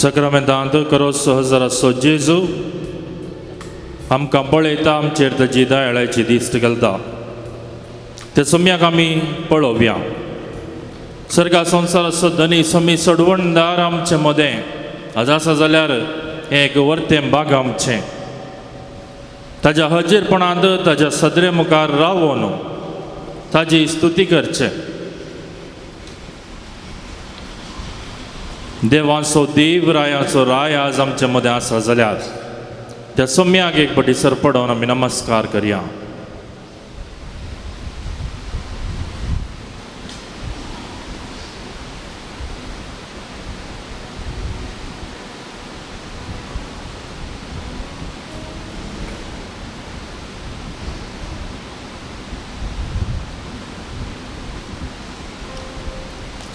सक्रमेंतांत करोस हजाराचो जेजू आमकां पळयता, आमचेर ताजी दयाळाची दिश्ट घालता. त्या सोम्याक आमी पळोवया. सर्गा संवसाराचो धनी सोमी सोडवणदार आमचे मदें आज आसा जाल्यार हें एक वर्तें बाग आमचें. ताज्या हजीरपणांत ताज्या सदरे मुखार रावोन ताजी स्तुती करचें. देवांचो देव रायाचो राय आज आमचे मदें आसा जाल्यार त्या सोम्याक एक पटी सरपडोवन आमी नमस्कार करया.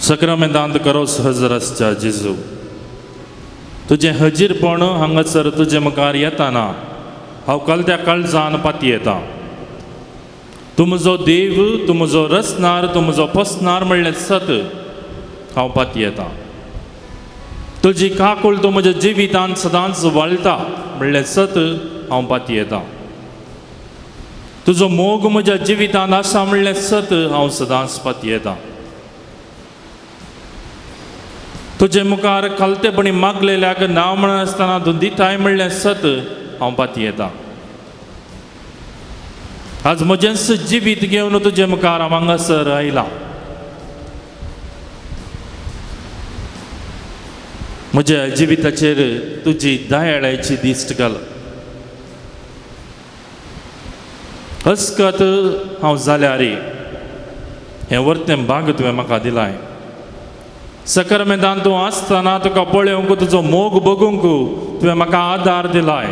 सक्रमेंतांत करोस हजर आसच्या जेजू, तुजें हजीरपण हांगासर तुजे मुखार येताना हांव कलत्या काळजान पाती येता. तूं म्हजो देव, तूं म्हजो रचणार, तूं म्हजो पोसणार म्हणलें सत हांव पाती येता. तुजी काकूळ तूं म्हज्या जिवितांत सदांच वाळटा म्हणलें सत हांव पाती येता. तुजो मोग म्हज्या जिवितांत आसा म्हणलें सत हांव सदांच पाती येता. तुजे मुखार खालतेपणी मागलेल्याक नांव म्हणनासतना तूं दिताय म्हणलें सत हांव पाती येता. आज म्हजेंच जिवीत घेवन तुजे मुखार हांव हांगासर आयलां. म्हज्या जिविताचेर तुजी दयाळाची दिश्ट घाल. अस्कत हांव जाल्यार हें वर्तें भाग तुवें म्हाका दिलाय. सकरमेंतान तूं आसतना तुका पळोवंक, तुजो मोग बगूंक तुवें म्हाका आदार दिलाय.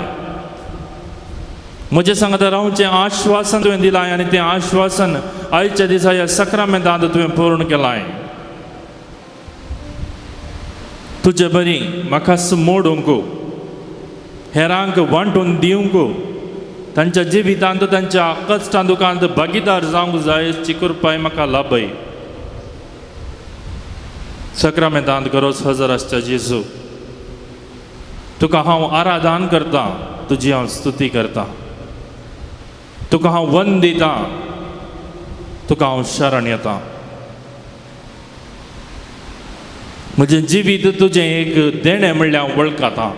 म्हजें सांगता रावचें आश्वासन तुवें दिलाय आनी तें आश्वासन आयच्या दिसा ह्या सक्रमेंतांत तुवें पूर्ण केलाय. तुजे बरी म्हाका मोडूंक, हेरांक वांटून दिवंक, तांच्या जिवितांत तांच्या कश्टां दुखांत भागीदार जावंक जाय चिकुरपाय म्हाका लाभय. सक्रमेंतांत गरोज हजर आसच्या जेजू, तुका हांव आराधन करतां, तुजी हांव स्तुती करतां, तुका हांव वंदितां, तुका हांव शरण येता. म्हजें जिवीत तुजें एक देणें म्हणल्यार हांव वळखतां.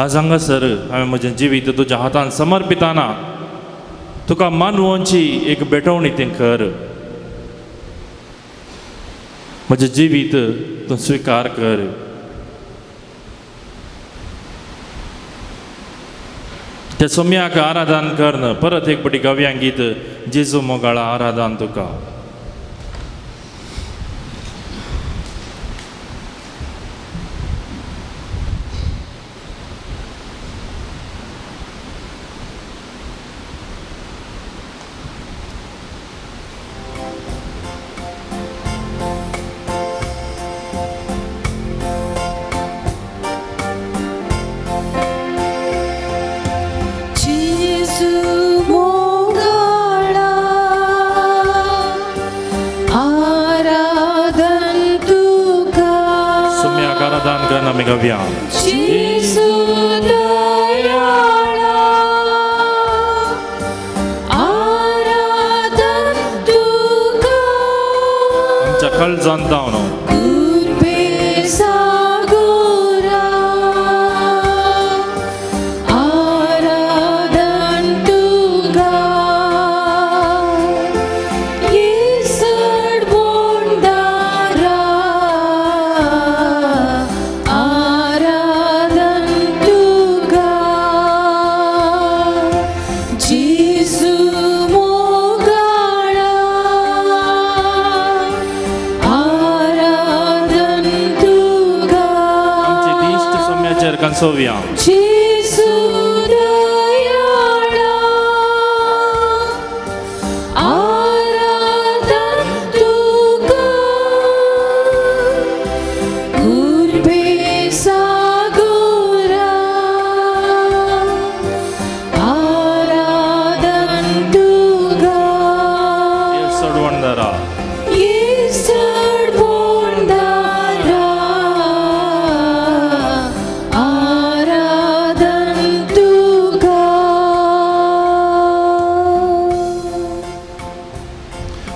आज हांगासर हांवें म्हजें जिवीत तुज्या हातान समर्पिताना तुका मानवोची एक भेटवणी तें कर. म्हजें जिवीत तूं स्विकार कर. त्या सोम्याक आराधन कर. परत एक पटी गव्या गीत जेजू मोगाळा आराधन तुका.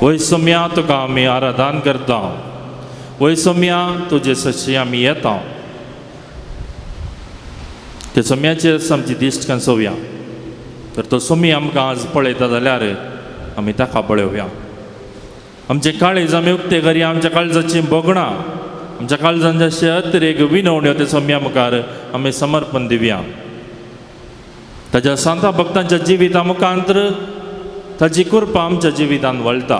वय सोम्या तुका आमी आराधन करता, वय सोम्या तुजे सशी आमी येता। ते सोम्याचेर आमची दिश्ट कंसोवया, तर तो सोमी आमकां आज पळयता जाल्यार आमी ताका पळोवया। आमचे काळीज आमी उक्ते करया, आमच्या काळजाची भोगणां, आमच्या काळजांचे अतिरेक विनवण्यो ते सोम्या मुखार आमी समर्पण दिवया। ताज्या सांता भक्तांच्या जिविता मुखांतर ताजी कृपा आमच्या जिवितांत वळटा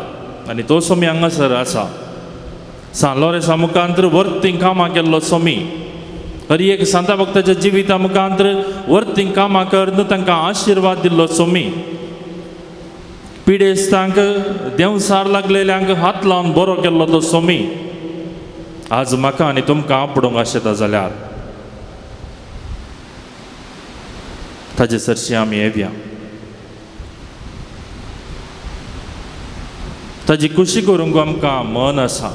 आनी तो सोमी हांगासर आसा। सान लोरेसा मुखांतर वर्तीं कामां केल्लो सोमी हर एक सांता भक्ताच्या जिविता मुखांतर वर्तीं कामां करून तांकां आशिर्वाद दिल्लो सोमी, पिडेस्तांक देंवसार लागलेल्यांक हात लावन बरो केल्लो तो सोमी आज म्हाका आनी तुमकां आपडूंक आशेता जाल्यार ताजे सरशी आमी येवया, ताजी खुशी करूंक आमकां मन आसा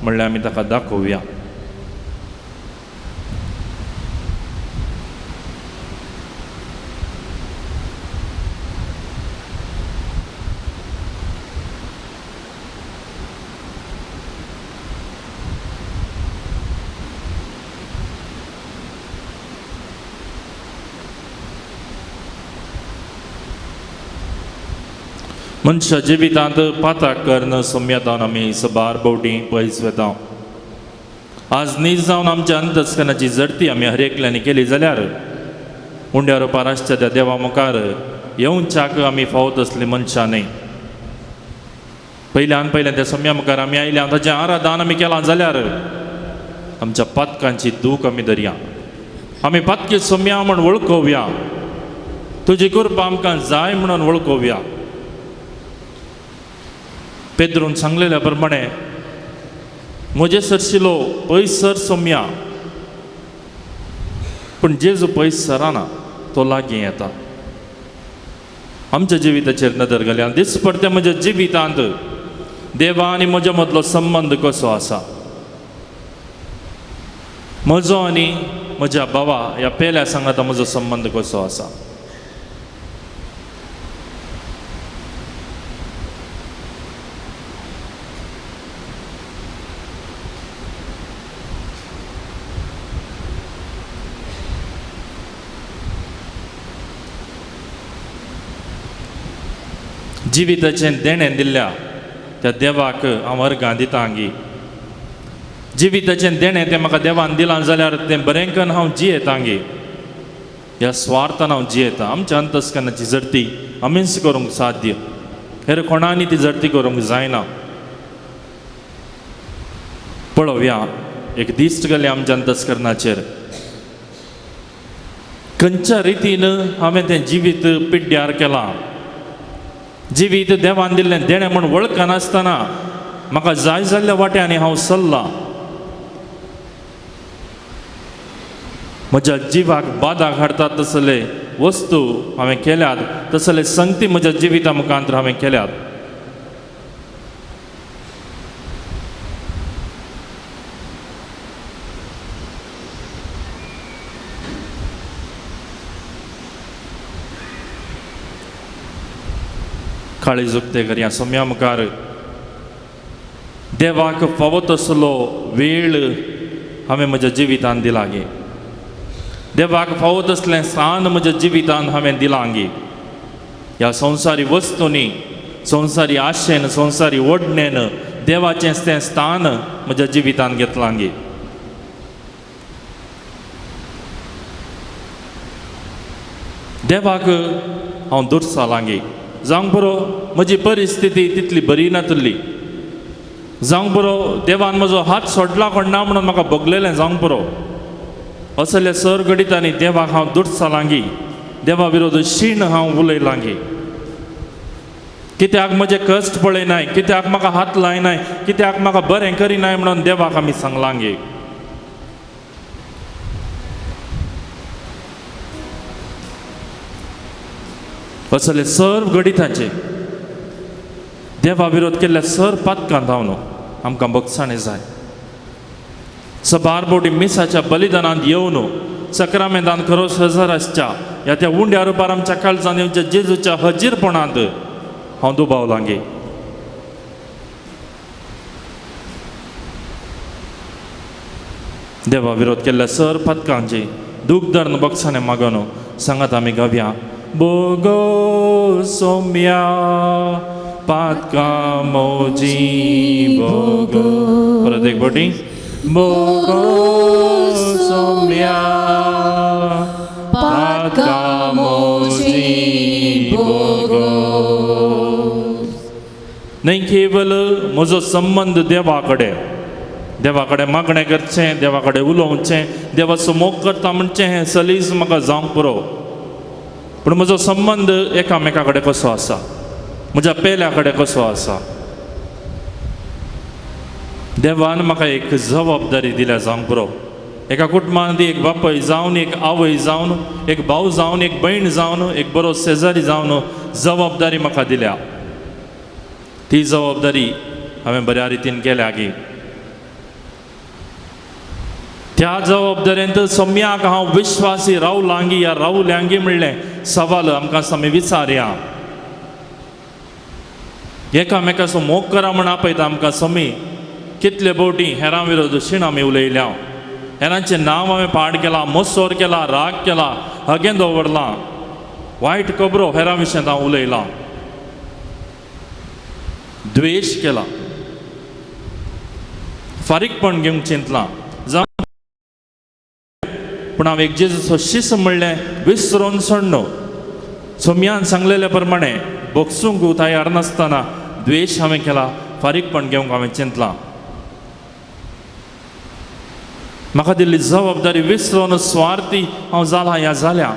म्हणल्यार आमी ताका दाखोवया। मनशा जिवितांत पाताक करून सोम्यातान आमी सबार भोवटी पयस वेता। आज नीज जावन आमच्या अंतस्कनाची जडती आमी हर एकल्यांनी केली जाल्यार उंड्या रुपार आसच्या त्या देवा मुखार येवच्याक आमी फावत असली मनशां न्हय। पयल्यान पयल्यान त्या सोम्या मुखार आमी आयल्या, ताचें आराधन आमी केलां जाल्यार आमच्या पातकांची दूख आमी धरया, आमी पातकी सोम्या म्हूण वळखोवया, तुजी कृपा आमकां जाय म्हणून वळखोवया। पेद्रून सांगलेल्या प्रमाणे म्हजे सरशिलो पयस सर सोम्या, पूण जेजू पयस सराना, तो लागीं येता। आमच्या जिविताचेर नदर घाल्या दिसपडटे म्हज्या जिवितांत देवा आनी म्हज्या मदलो संबंद कसो आसा, म्हजो आनी म्हज्या भावा ह्या पेल्या सांगाता म्हजो संबंद कसो आसा। जिविताचें देणें दिल्ल्या त्या देवाक हांव अर्गां दिता आंगी, जिविताचें देणें तें म्हाका देवान दिलां जाल्यार तें बरें करून हांव जियेता आंगी, ह्या स्वार्थान हांव जियेता। आमच्या अंतस्कनाची जडती आमीच करूंक साध्य, हेर कोणांनी ती जडती करूंक जायना। पळोवया एक दिश्ट गेली आमच्या अंतस्करणाचेर, खंयच्या रितीन हांवें तें जिवीत पिड्ड्यार केलां, जिवीत देवान दिल्लें देणें म्हूण वळखनासतना म्हाका जाय जाल्ल्या वाट्यांनी हांव सरलां, म्हज्या जिवाक बादा हाडटा तसले वस्तू हांवें केल्यात, तसले संगती म्हज्या जिविता मुखांत हांवें केल्यात। काळीज उक्ते करया सोम्या मुखार, देवाक फावो तसलो वेळ हांवें म्हज्या जिवितान दिला गे, देवाक फावो तसलें स्थान म्हज्या जिवितान हांवें दिलां गे। ह्या संवसारी वस्तूंनी, संवसारी आशेन, संवसारी ओडणेन देवाचें तें स्थान म्हज्या जिवितान घेतलां गे। देवाक हांव दुर्सालां गे, जावंक बरो म्हजी परिस्थिती तितली बरी नातली, जावंक बरो देवान म्हजो हात सोडला कोण ना म्हणून म्हाका भोगलेलें जावंक बरो, असल्या सर घडितांनी देवाक हांव दुर्सालांगी, देवा विरोध शीण हांव उलयलांगी, कित्याक म्हजे कश्ट पळयनाय, कित्याक म्हाका हात लायनाय, कित्याक म्हाका बरें करिनाय म्हणून देवाक आमी सांगलांगी। असले सर्व घडितांचे देवा विरोध केल्ल्या सर पातकांत हांव आमकां भोगसाणें जाय। सबार बोटी मिसाच्या बलिदानांत येवन सक्रामेंतान खरोच हजर आसच्या ह्या त्या उंड्या रुपार आमच्या काळजान येवच्या जेजूच्या हजीरपणांत हांव दुबावलांगे। देवा विरोध केल्ल्या सर पदकांची दूख धरून बक्षाने मागून सांगात आमी गावया बोगो सोम्या पातका मोजी बोगो. परत एक बोटी बोगो सोम्या पातका मोजी बोगो. न्हय केवल म्हजो संबंद देवा कडेन, देवा कडेन मागणें करचें, देवा कडेन उलोवचें, देवाचो मोग करता म्हणचें हें सलीस म्हाका जावंक पुरो, पूण म्हजो संबंद एकामेका कडेन कसो आसा, म्हज्या पेल्या कडेन कसो आसा. देवान म्हाका एक जबाबदारी दिल्या जावंक पुरो. एका कुटुंबांत एक बापूय जावन, एक आवय जावन, एक भाव जावन, एक भयण जावन, एक बरो शेजारी जावन जबाबदारी म्हाका दिल्या. ती जबाबदारी हांवें बऱ्या रितीन केल्या की त्या जबाबदारेंत सम्याक हांव विश्वासी रावलांगी या रावल्यांगी म्हणलें सवाल आमकां आमी विचारया. एकामेकाचो मोग करा म्हण आपयता आमकां समी. कितले बोटी हेरां विरोध शीण आमी उलयल्या, हेरांचें नांव हांवें पाड केलां, मसोर केला, राग केला, हगें दवरलां, वायट खबरो हेरां विशयांत हांव उलयलां, द्वेश केला, फारीकपण घेवंक चिंतलां जावं. पूण हांव एक जेजूचो शिस म्हणलें विसरून सोडनो. सोम्यान सांगलेले प्रमाणे बोगसूंक तयार नासतना द्वेश हांवें केला, फारीकपण घेवंक हांवें चिंतलां. म्हाका दिल्ली जबाबदारी विसरून स्वार्थी हांव जालां ह्या जाल्या.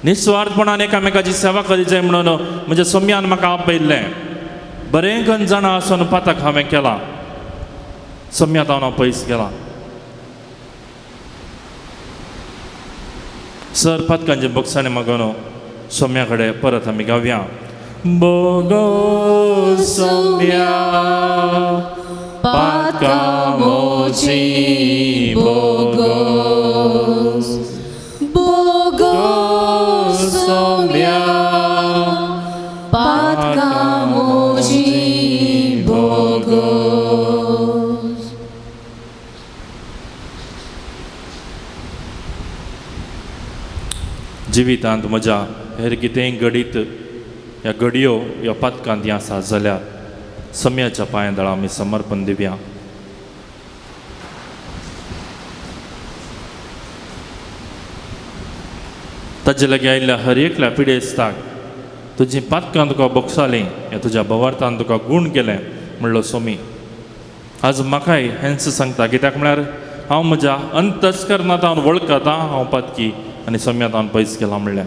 निस्वार्थपणान एकामेकाची सेवा करी जाय म्हणून म्हज्या सोम्यान म्हाका आपयल्लें. बरें कन्न जाणा आसून पातक हांवें केलां, सोम्यांत हांव पयस गेलां. सर पातकांचे बक्षाणे मागून सोम्या कडेन परत आमी गावया बोगो सोम्या पातका मोजी बोगो बोगो सोम्या पातका मोजी बोगो. जिवितांत म्हज्या हेर कितेंय घडीत ह्या घडयो ह्या पातकांत हीं आसा जाल्यार सम्याच्या पांयां दळा आमी समर्पण दिवया. ताजे लागीं आयिल्ल्या हर एकल्या पिडेस्ताक तुजी पातकां तुका बोगसालीं ह्या तुज्या भवार्थान तुका गूण केलें म्हणलो सोमी. आज म्हाकाय हेंच सांगता, कित्याक म्हळ्यार हांव म्हज्या अंतस्करणांत हांव वळखता हांव पातकी आनी सम्यांत हांव पयस केला म्हणलें.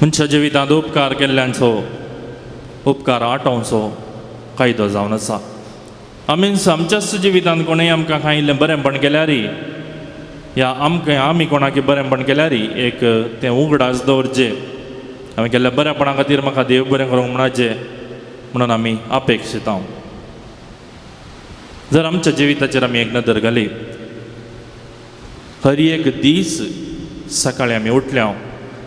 मनशा जिवितांत उपकार केल्ल्यांचो उपकार आटोवचो कायदो जावन आसा. आमी आमच्याच जिवितांत कोणूय आमकां कांय इल्लें बरेंपण केल्यार या आमकां आमी कोणाकी बरेंपण केल्यार एक तें उगडास दवरचें, हांवें केल्ल्या बऱ्यापणा खातीर म्हाका देव बरें करूंक म्हणाचें म्हणून आमी अपेक्षिता. जर आमच्या जिविताचेर आमी एक नदर घाली, हर एक दीस सकाळीं आमी उठल्या,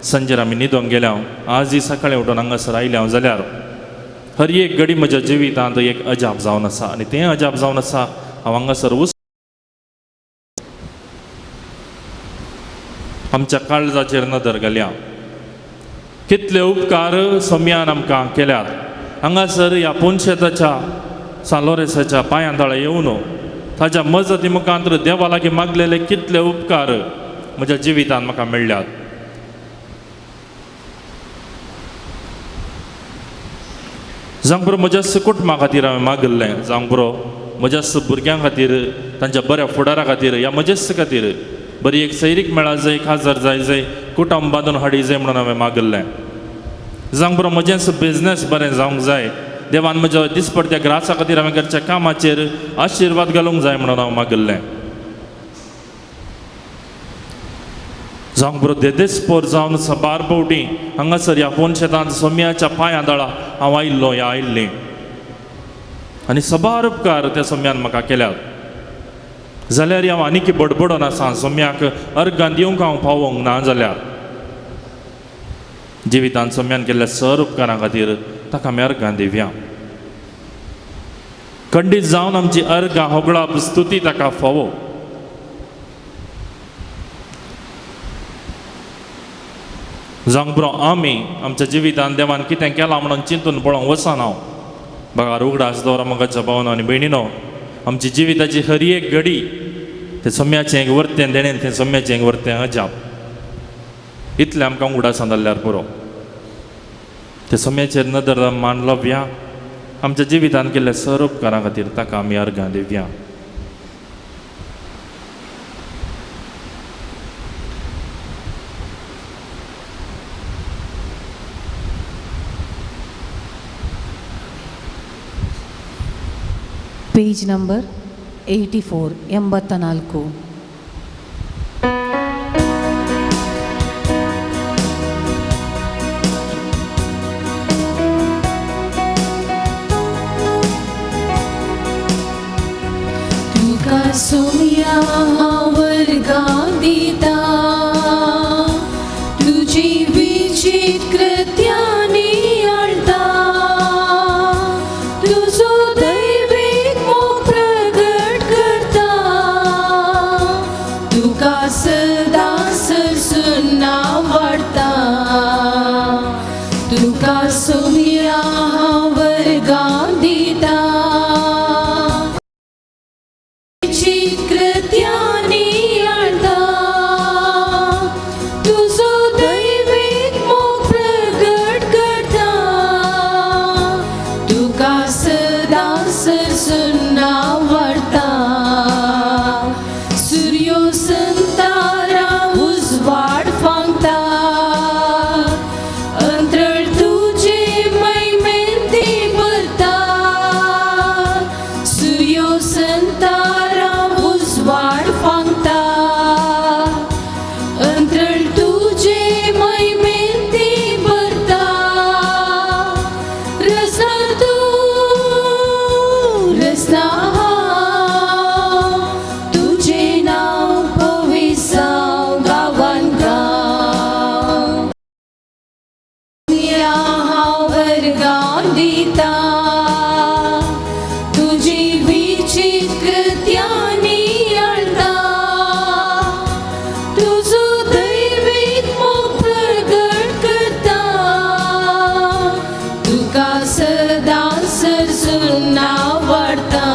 संजेर आमी न्हिदोंक गेल्या, आजय सकाळीं उठून हांगासर आयल्या जाल्यार हर एक घडी म्हज्या जिवितांत एक अजाप जावन आसा. आनी तें अजाप जावन आसा हांव हांगासर वच आमच्या काळजाचेर नदर घाल्या. कितले उपकार सम्यान आमकां केल्यात. हांगासर ह्या पोनशेताच्या सालोरेसाच्या पांयां तळा येवन ताज्या मजती मुखांत देवा लागीं मागलेले कितले उपकार म्हज्या जिवितांत म्हाका मेळ्ळ्यात. जावंक पुरो म्हज्या कुटुंबा खातीर हांवें मागिल्लें, जावंक पुरो म्हज्या भुरग्यां खातीर, तांच्या बऱ्या फुडारा खातीर, ह्या म्हजेच खातीर बरी एक सैरीक मेळा जाय, खाजर जाय जाय, कुटुंब बांदून हाडी जाय म्हणून हांवें मागिल्लें. जावंक पुरो म्हजेंच बिजनेस बरें जावंक जाय, देवान म्हज्या दिसपडत्या ग्रासा खातीर हांवें करच्या कामाचेर आशिर्वाद घालूंक जाय म्हणून हांव मागिल्लें. जावंक पुरो देदेस्पोर जावन साबार फावटी हांगासर ह्या पोनशेतांत सोम्याच्या पांयां दळा हांव आयिल्लो ह्या आयिल्लीं आनी साबार उपकार त्या सोम्यान म्हाका केल्यात. जाल्यार हांव आनीक बडबडोन आसा, सोम्याक अर्गां दिवंक हांव पावोंक ना जाल्यार जिवितान सोम्यान केल्ल्या सर उपकारां खातीर ताका आमी अर्गां दिवया. खंडीत जावन आमची अर्गां होगळाप स्तुती ताका फावो. जावंक बरो आमी आमच्या जिवितान देवान कितें केलां म्हणून चिंतून पळोवंक वचना. बघा उगडास दवर मोगाच्या भावनो आनी भयणीनो, आमची जिविताची हर एक घडी तें सोम्याचें एक वर्तें देणें, तें सोम्याचें एक वर्तें अजाप. इतलें आमकां उगडासान जाल्यार पुरो. ते सोम्याचेर नदर मान लावया. आमच्या जिवितान केल्ल्या सर उपकारां खातीर ताका आमी अर्गां दिवया. Page number 84 84. तुका सोम्या वर्गां दिता, तुजी विचित कृत्यांनी आळता, तुजो दैवीक मोग प्रगट करता, तुका सदां सरसुन्ना वाडटा, तुका सोम्या वर्गां दिता, कृत्यांनी आळता, तुजो दैवीक मोग प्रगट करता, तुका सदां सरसुन्ना वाडटा, सुर्यो संतारा उजवाड फांगता, अंतरळ तुजे मैमेंती भरता, सुर्यो संतारा उजवाड फांगता, अंतरळ तुजे मैमेंती भरता, रसना तूं रसना हांव, तुजें नांव पविसांव गांवान गांव, हांव वर्गां दिता, तुजी विचित कृत्यांनी आळता, तुजो दैवीक मोग प्रगट करता, तुका सदां सरसुन्ना वाडटा,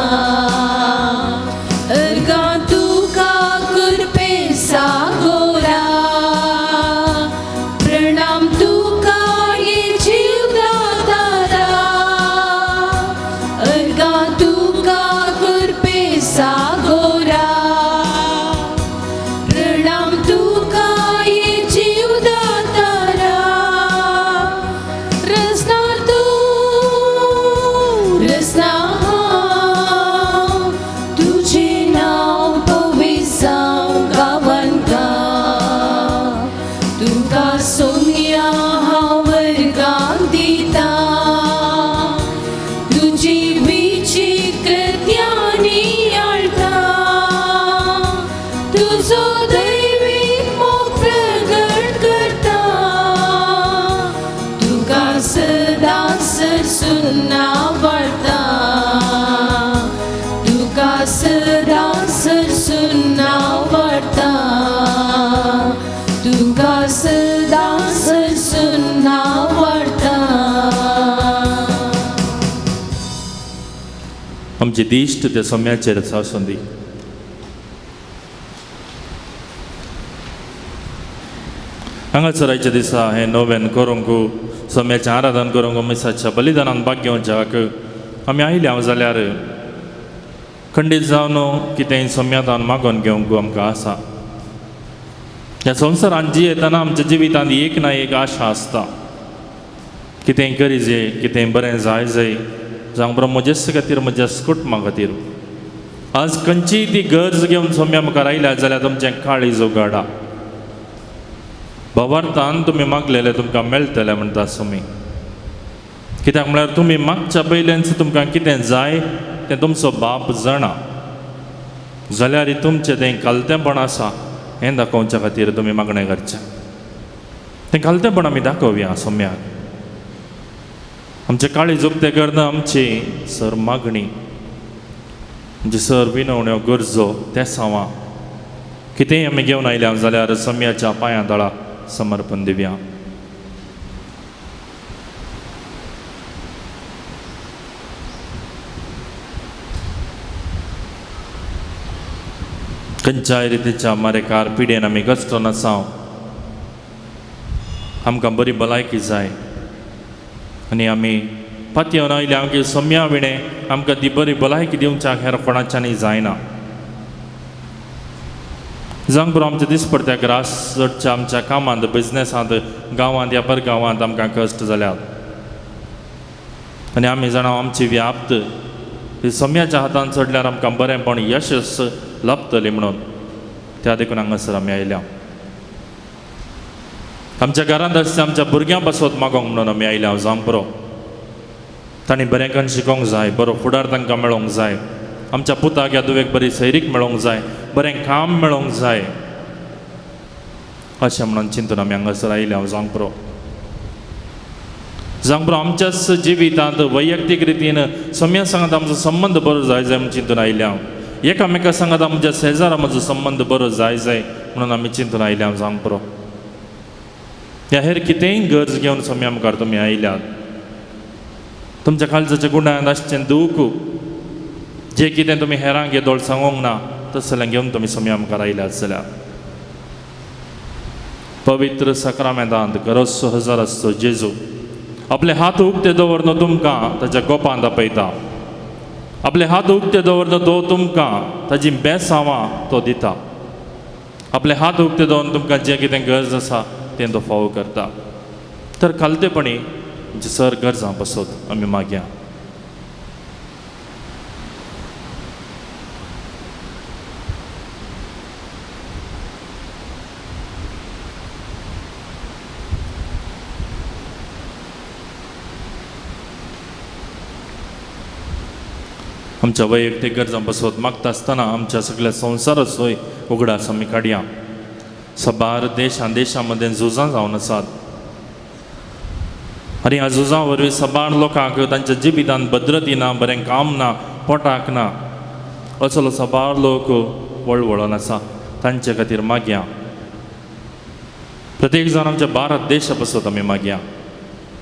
अर्गां तुका कृपे सागोरा, प्रणाम तुका ये जीवदातारा, अर्गां तुका कृपे सागोरा, प्रणाम तुका ये जीवदातारा, रसना तूं रसना हांव, तुजें नांव पविसांव गांवान गांव, तुका सोम्या हांव वर्गां दिता, तुजी विचित कृत्यांनी आळता, तुजो दैवीक मोग प्रगट करता, तुका सदां सरसुन्ना वाडटा, तुका सदां सरसुन्ना वाडटा, तुका सदां सरसुन्ना वाडटा. आमची दिश्ट त्या सोम्याचेर आसूं दी. हांगासर आयच्या दिसा हें नोवेन करूंक, सोम्याचें आराधन करूंक, मिसाच्या बलिदानान भाग घेवच्याक आमी आयल्या जाल्यार खंडीत जावन कितेंय सोम्यातान मागोवन घेवंक आमकां आसा. ह्या संवसारांत जियेतना आमच्या जिवितांत एक ना एक आशा आसता, कितेंय करी जाय, कितेंय बरें जाय जाय, जावं बरो म्हज्याच खातीर, म्हज्या कुटुंबा खातीर. आज खंयचीय ती गरज घेवन सोम्या मुखार आयल्या जाल्यार तुमचें काळीज उगाडा. भावार्थान तुमी मागलेलें तुमकां मेळटलें म्हणटा सोमी. कित्याक म्हळ्यार तुमी मागच्या पयल्यान तुमकां कितें जाय तें तुमचो बाप जाणा, जाल्यार तुमचें तें कालतेंपण आसा हें दाखोवच्या खातीर तुमी मागणें करचें. तें खालतेपण आमी दाखोवया सोम्याक. आमचे काळीज उक्तें करून आमची सर मागणी, आमची सर विनवण्यो, गरजो ते सांवा कितेंय आमी घेवन आयल्या जाल्यार सम्याच्या पांयां तळा समर्पण दिवया. खंयच्याय रितीच्या मारेकार पिडेन आमी कश्ट नासांव, आमकां बरी भलायकी जाय आनी आमी पातयेवन आयल्या आमगे सम्या विणें आमकां ती बरी भलायकी दिवच्याक हेर कोणाच्यानी जायना. जावंक पुरो आमच्या दिसपडत्या ग्रास चडच्या आमच्या कामांत, बिजनेसांत, गांवांत या परगांवांत आमकां कश्ट जाल्यात आनी आमी जाणा आमची व्याप्त ती सम्याच्या हातान चडल्यार आमकां बरेंपण यशस लाभतलें म्हणून त्या देखून हांगासर आमी आयल्या. आमच्या घरांत आसच्या आमच्या भुरग्यां पासत मागोंक म्हणून आमी आयल्या. जावंक पुरो तांणी बरें करून शिकोंक जाय, बरो फुडार तांकां मेळोंक जाय, आमच्या पुताक ह्या धुवेक बरी सैरीक मेळोंक जाय, बरें काम मेळोंक जाय अशें म्हणून चिंतून आमी हांगासर आयल्या. जावंक पुरो, जावंक पुरो आमच्याच जिवितांत वैयक्तीक रितीन सम्या सांगात आमचो संबंद बरो जाय जाय म्हणून चिंतून आयल्या. एकामेका सांगात आमच्या शेजारा म्हजो संबंद बरो जाय जाय म्हणून आमी चिंतून आयल्या. जावंक पुरो ह्या हेर कितेंय गरज घेवन सम्या मुखार तुमी आयल्यात. तुमच्या काळजाच्या गुणांत आसचें दूख जें कितें तुमी हेरांक येदोळ सांगूंक ना तसलें घेवन तुमी सम्या मुखार आयल्यात जाल्यार पवित्र साक्रामेंतांत गरज हजार आसचो जेजू आपले हात उक्ते दवरन तुमकां ताच्या गोपांत आपयता. आपले हात उक्ते दवरन तो तुमकां ताजी बेसांवां तो दिता. आपले हात उक्ते दवरून तुमकां जें कितें गरज आसा तें तो फावो करता. तर खालतेपणी सर गरजां पासत आमी मागया. आमच्या वैयक्तीक गरजां पासत मागता आसतना आमच्या सगळ्या संवसाराचोय उगडास आमी काडया. साबार देशां देशां मदें झुजां जावन आसात आनी ह्या झुजां वरवीं साबार लोकांक तांच्या जिवितांत भद्रती ना, बरें काम ना, पोटाक ना, असलो साबार लोक वळवळोन आसा. तांचे खातीर मागया. प्रत्येक जाण आमच्या भारत देशा पासत आमी मागया.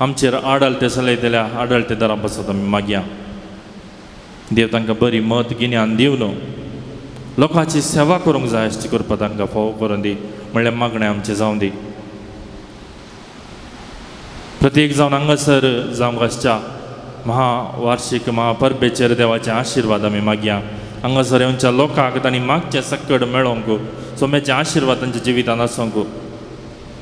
आमचेर आडलते चलयतल्या आडलतेदारां पासत आमी मागया. देव तांकां बरी मत गिन्यान दिवन लोकांची सेवा करूंक जाय अशी करपा तांकां फावो करून दी म्हणल्यार मागणें आमचें जावं दी. प्रत्येक जावन हांगासर जावंक आसच्या महावार्षीक महापरबेचेर देवाचे आशिर्वाद आमी मागया. हांगासर येवच्या लोकांक तांणी मागचें सक्कड मेळोंक, सोम्याचे आशिर्वाद तांच्या जिवितांत आसूंक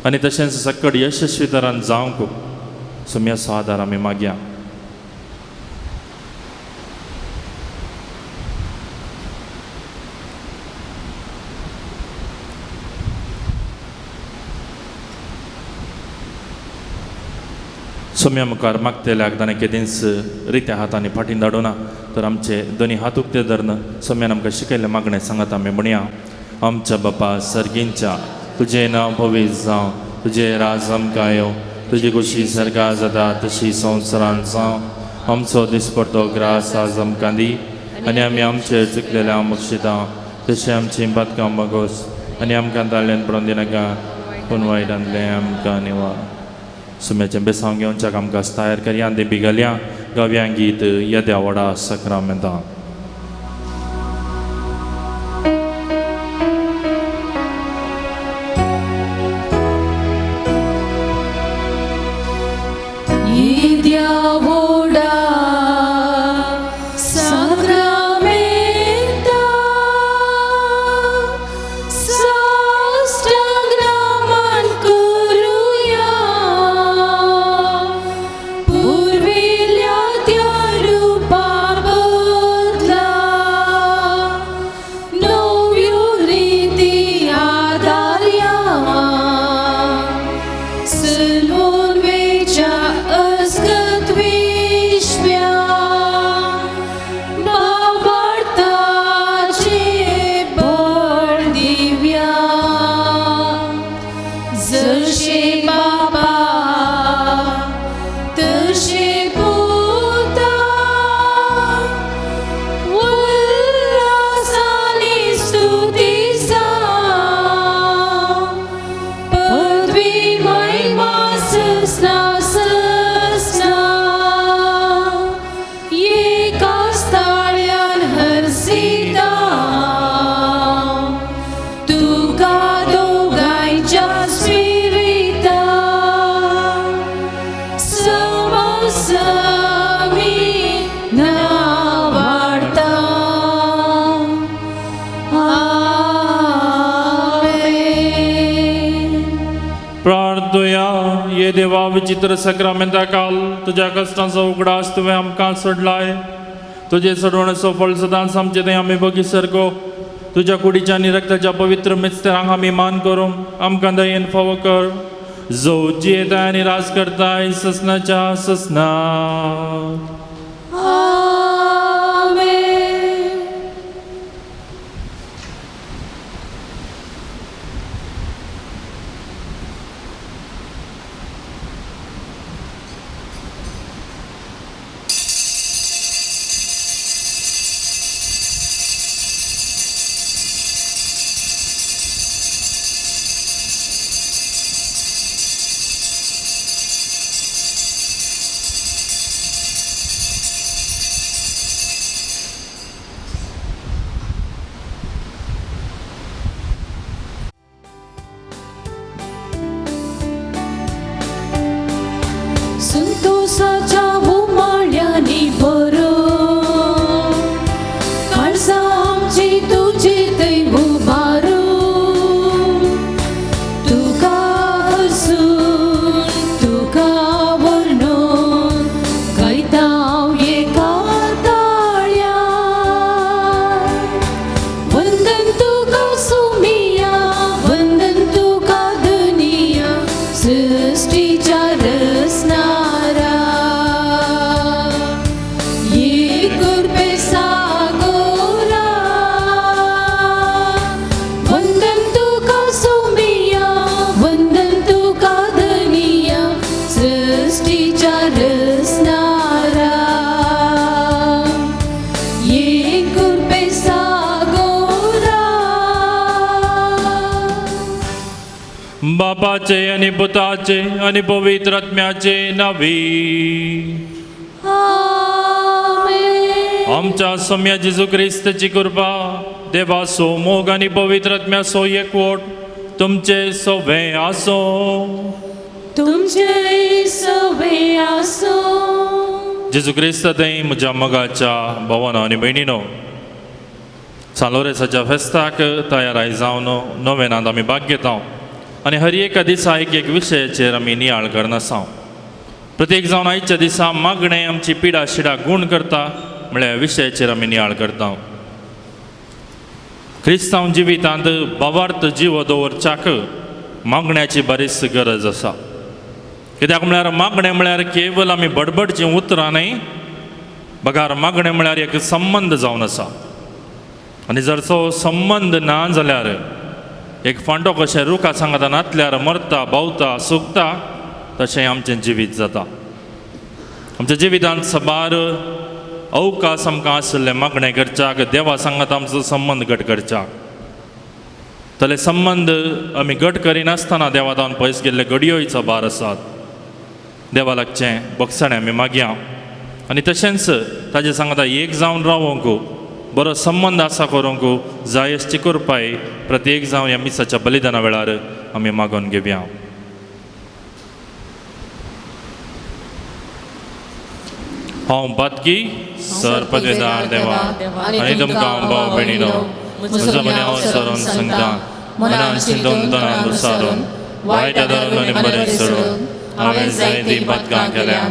आनी तशेंच सक्कड यशस्वी तरान जावंक सोम्याचो आदार आमी मागया. सोम्या मुखार मागतल्याक ताणें केदींच रित्या हातांनी फाटीं धाडूना, तर आमचे दोनी हात उक्ते धरून सोम्यान आमकां शिकयल्लें मागणें सांगात आमी म्हणया. आमच्या बापा सर्गींच्या, तुजें नांव पवित्र जावं, तुजें राज आमकां येवं, तुजी खुशी सर्गां जाता तशी संवसारांत जावं. आमचो दिसपडतो ग्रास आज आमकां दी आनी आमी आमचे चुकलेल्या बक्षिता तशें आमची पातकां मागोस आनी आमकां ताळ्यान पडोवन दिनाका, पूण वायटांतलें आमकां निवार. सुम्याचें बेसांव घेवच्याक आमकां तयार करया. देबी घालया गावया गीत येद्या व्हडा सक्रामेंतां. येद्या व्हडा साक्रामेंता साष्टांग नमन करुया, पुर्विल्ल्या त्या रुपावर प्रार्थुया. ये देवा विचित्र सक्रामेंता काल तुज्या कश्टांचो उगडास तुवें आमकां सोडलाय. तुजे सोडवणेचो फळ सदांच आमचे थंय आमी बगी सारको तुज्या कुडीच्या आनी रक्ताच्या पवित्र मिस्तरांक आमी मान करूंक आमकां दयेन फावो कर. जो जियेताय आनी राज करताय ससनाच्या ससना. आमेन. संतोषाच्या उमाळ्यांनी भरून काळजां आमची तुजे थंय उबारून तुका हसून तुका वर्णून गायता हांव एका ताळ्यान. वंदन तुका सोमिया, वंदन तुका दुनिया, सृष्टीच्या रचणारा. ये कृपे सागोरा. वंदन तुका सोमिया, वंदन तुका धनिया, सृष्टीच्या रचणारा. ये कृपे सागोरा. बापाचे आनी पुताचे आनी पवित्र आत्म्याचे नावी. आमेन. आमच्या सोम्या जेजू क्रिस्ताची कृपा, देवाचो मोग आनी पवित्र आत्म्याचो एकवट तुमचे सवे आसो. तुमचे सवे आसो. जेजू क्रिस्त थंय म्हज्या मोगाच्या भावानो आनी भयणीनो, सान लोरेसाच्या फेस्ताक तयार जावन नोवेनांत आमी भाग घेता आनी हर एका दिसा एक एक विशयाचेर आमी नियाळ करनासा. प्रत्येक जावन आयच्या दिसा मागणें आमची पिडा शिडा गूण करता म्हळ्यार विशयाचेर आमी नियाळ करता. क्रिस्तांव जिवितांत भावार्थ जीव दवरच्याक मागण्याची बरीच गरज आसा. कित्याक म्हळ्यार मागणें म्हळ्यार केवल आमी बडबडचीं उतरां न्हय, बगार मागणें म्हळ्यार एक संबंद जावन आसा. आनी जर तो संबंद ना जाल्यार एक फांटो कशें रुखा सांगाता नातल्यार मरता, बावता, सुकता, तशें आमचें जिवीत जाता. आमच्या जिवितांत साबार अवकाश आमकां आशिल्ले मागणें करच्याक, देवा सांगाता आमचो संबंद घट करच्याक. जाल्यार संबंद आमी घट करिनासतना देवा जावन पयस गेल्ले घडयोय साबार आसात. देवा लागचें बक्षाणें आमी मागया आनी तशेंच ताजे सांगाता एक जावन रावोंक, बरो संबंद आसा करूंक जाय अशी कृपाय प्रत्येक जावन ह्या मिसाच्या बलिदाना वेळार आमी मागून घेवया. हांव बातकी सर पदवेदार देवा आनी तुमकां भाव भयणीनो म्हजो मने हांव सरून सांगता, मनान चिंतून तणान दुसारून वायट धरून आनी बरें सोडून हांवें जायतीं पातकां केल्या.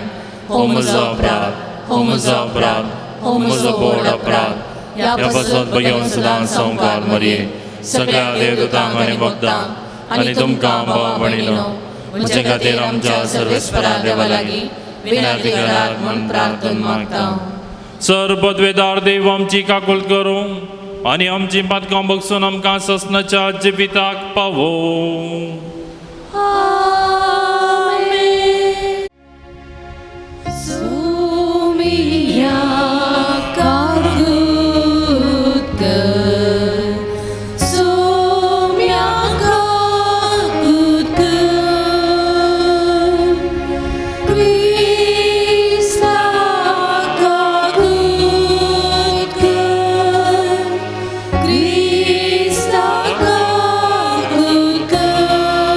हो म्हजो अपराध, हो म्हजो अपराध, हो म्हजो व्हड अपराध. ह्या पासत बघेवन सदां संवकार मरये सगळ्या देवदूतांक आनी भक्तांक आनी तुमकां भाव भयणीनो म्हजे खातीर आमच्या सर्वेस्परा देवा लागीं विनंती करात म्हूण प्रार्थना मागता. सर पदवेदार देव आमची काकूल करूं आनी आमची पातकां बगसून आमकां ससनाच्या जिविताक पावो. आमेन. सोमिया काकूत कर, सोम्या काकूत कर, क्रिस्ता काकूत कर, क्रिस्ता काकूत कर.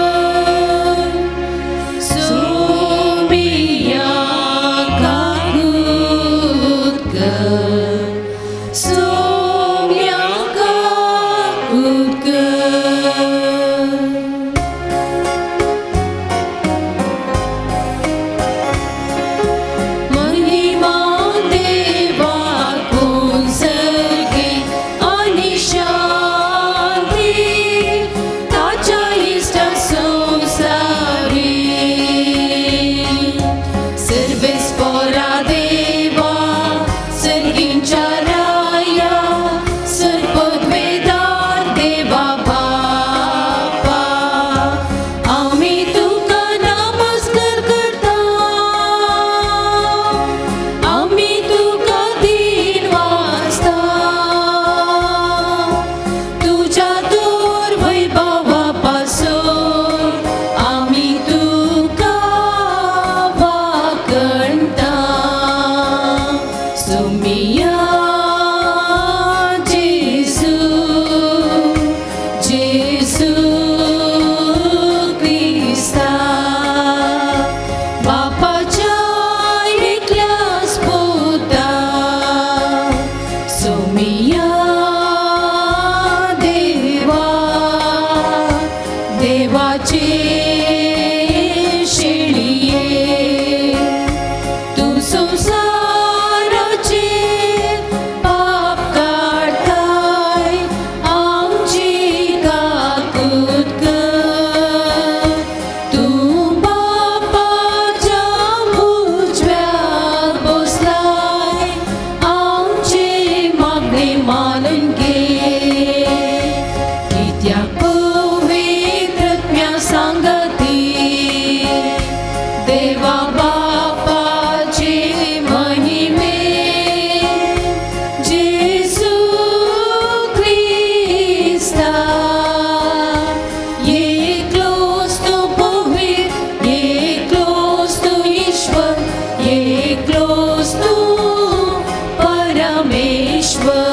शेळये तूं संवसाराचे पाप काडताय आमची काकूत कर तूं बापाच्या उजव्याक बसलाय आमचे मागणे मानून घे कित्याक पवित्र आत्म्या सांगती देवा बापाचे महिमे जेजू क्रिस्ता एकलोच तूं पवित्र एकलोच तूं ईश्वर एकलोच तूं परमेश्वर.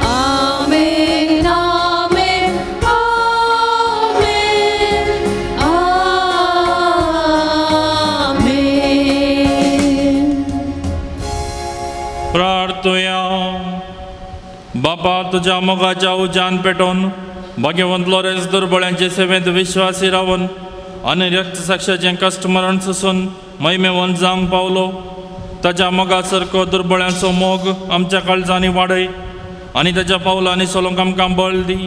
आमेन आमेन आमेन आमेन. प्रार्थुया. बापा तुज्या मोगाच्या उज्यान पेटोवन भाग्यवंत लोरेंस दुर्बळ्यांचे सेवेंत विश्वासी रावन आनी रक्तसाक्षाचें कश्ट मरण सोसून महिमेवंत जावंक पावलो. ताच्या मोगा सारको दुर्बळ्यांचो मोग आमच्या काळजांनी वाडय आनी ताच्या पावलांनी चलोवंक आमकां बळ दी.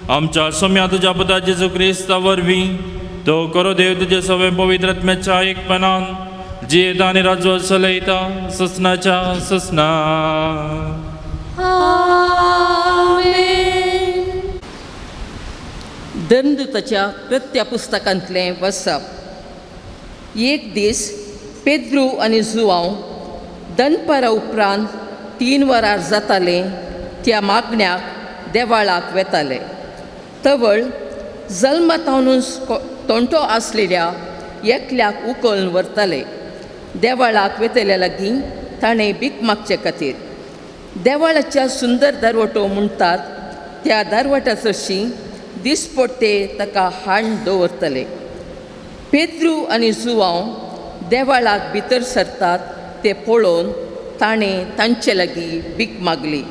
आमच्या सोम्या तुज्या पुता जेजू क्रिस्ता वरवीं तो करो देव तुजे सगळे पवित्र आत्म्याच्या एकपणान जियेता आनी राजवट चलयता ससनाच्या ससना. आमेन. धर्मदूताच्या कृत्या पुस्तकांतलें वसप. एक दीस पेद्रू आनी जुवांव दनपारा उपरांत 3 वरां जातालें त्या मागण्याक देवाळाक वेताले. तवळ जल्मातावनूच तोंटो आसलेल्या एकल्याक उखलून व्हरताले. देवाळाक वेतल्या लागीं ताणें भीक मागचे खातीर देवाळाच्या सुंदर दरवटो म्हणटात त्या दरवट्या सरशीं दिसपट्टे ताका हाण दवरतले. पेद्रू आनी जुवांव देवाळाक भितर सरतात ते पळोवन ताणें तांचे लागीं भीक मागली.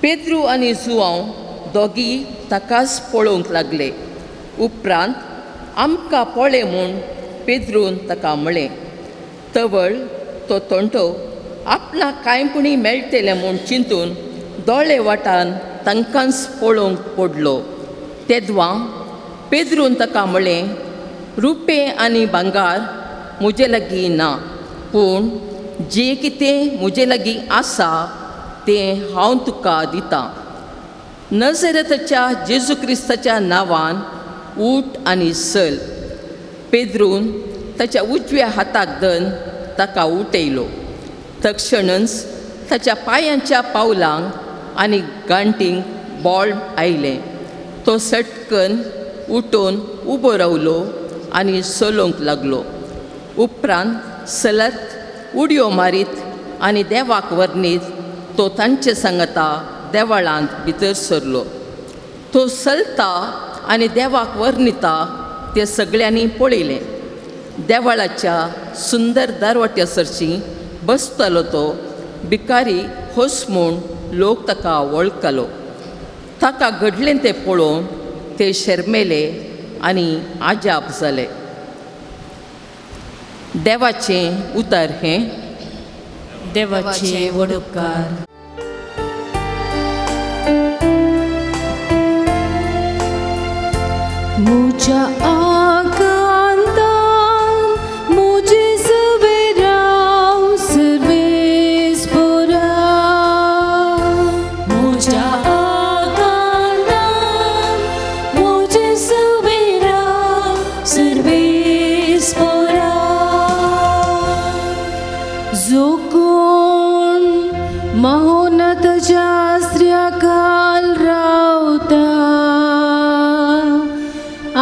पेद्रू आनी जुवांव दोगी ताकाच पळोवंक लागले. उपरांत आमकां पळय म्हूण पेद्रून ताका म्हळें. तवळ तो तोंटो आपणाक कांय पुणी मेळटलें म्हूण चिंतून दोळे वाटान तांकांच पळोवंक पडलो. तेदवां पेद्रून ताका म्हळें, रुपें आनी भांगार म्हजे लागीं ना, पूण जें कितें म्हजे लागीं आसा तें हांव तुका दितां. नजरेताच्या जेजू क्रिस्ताच्या नांवान उठ आनी चल. पेद्रून ताच्या उजव्या हाताक धरून ताका उठयलो. तक्षणच ताच्या पांयांच्या पावलांक आनी गांठींक बॉल आयलें. तो सटकन उठून उबो रावलो आनी चलोवंक लागलो. उपरांत सलत उडयो मारीत आनी देवाक वर्णीत तो तांचे सांगता देवाळांत भितर सरलो. तो चलता आनी देवाक वर्णिता ते सगळ्यांनी पळयलें. देवाळाच्या सुंदर दरवट्या सरशीं बसतालो तो भिकारी होस म्हूण लोक ताका वळखलो. ताका घडलें तें पळोवन ते शर्मेले आनी आजाप जाले. देवाचें उतर हें. देवाचे वडपकार. मुझ्या आकांतान मुझे सवेराव सर्वेस पोरा. मुझ्या आकांतान मुझे सवेराव सर्वेस पोरा. जो कोण महोन्नताच्या आसऱ्याखाल रावता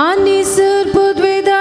आनी सरपदवेदाच्या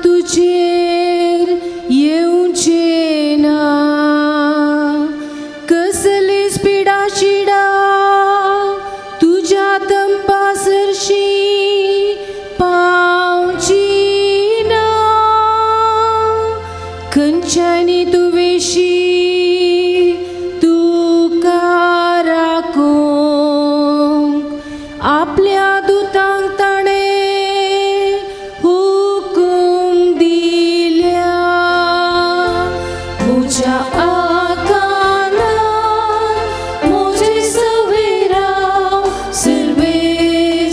तुजेर येवचें ना, कसलीच पिडा शिडा तुज्या तंपा सरशी पावची ना, खंयच्यानी तुवेशी तुका राखूंक आपल्या दुतांक ताणें हुकूम दिल्या। म्हज्या आकांतान म्हजे सवेरा सर्वेस्पोरा,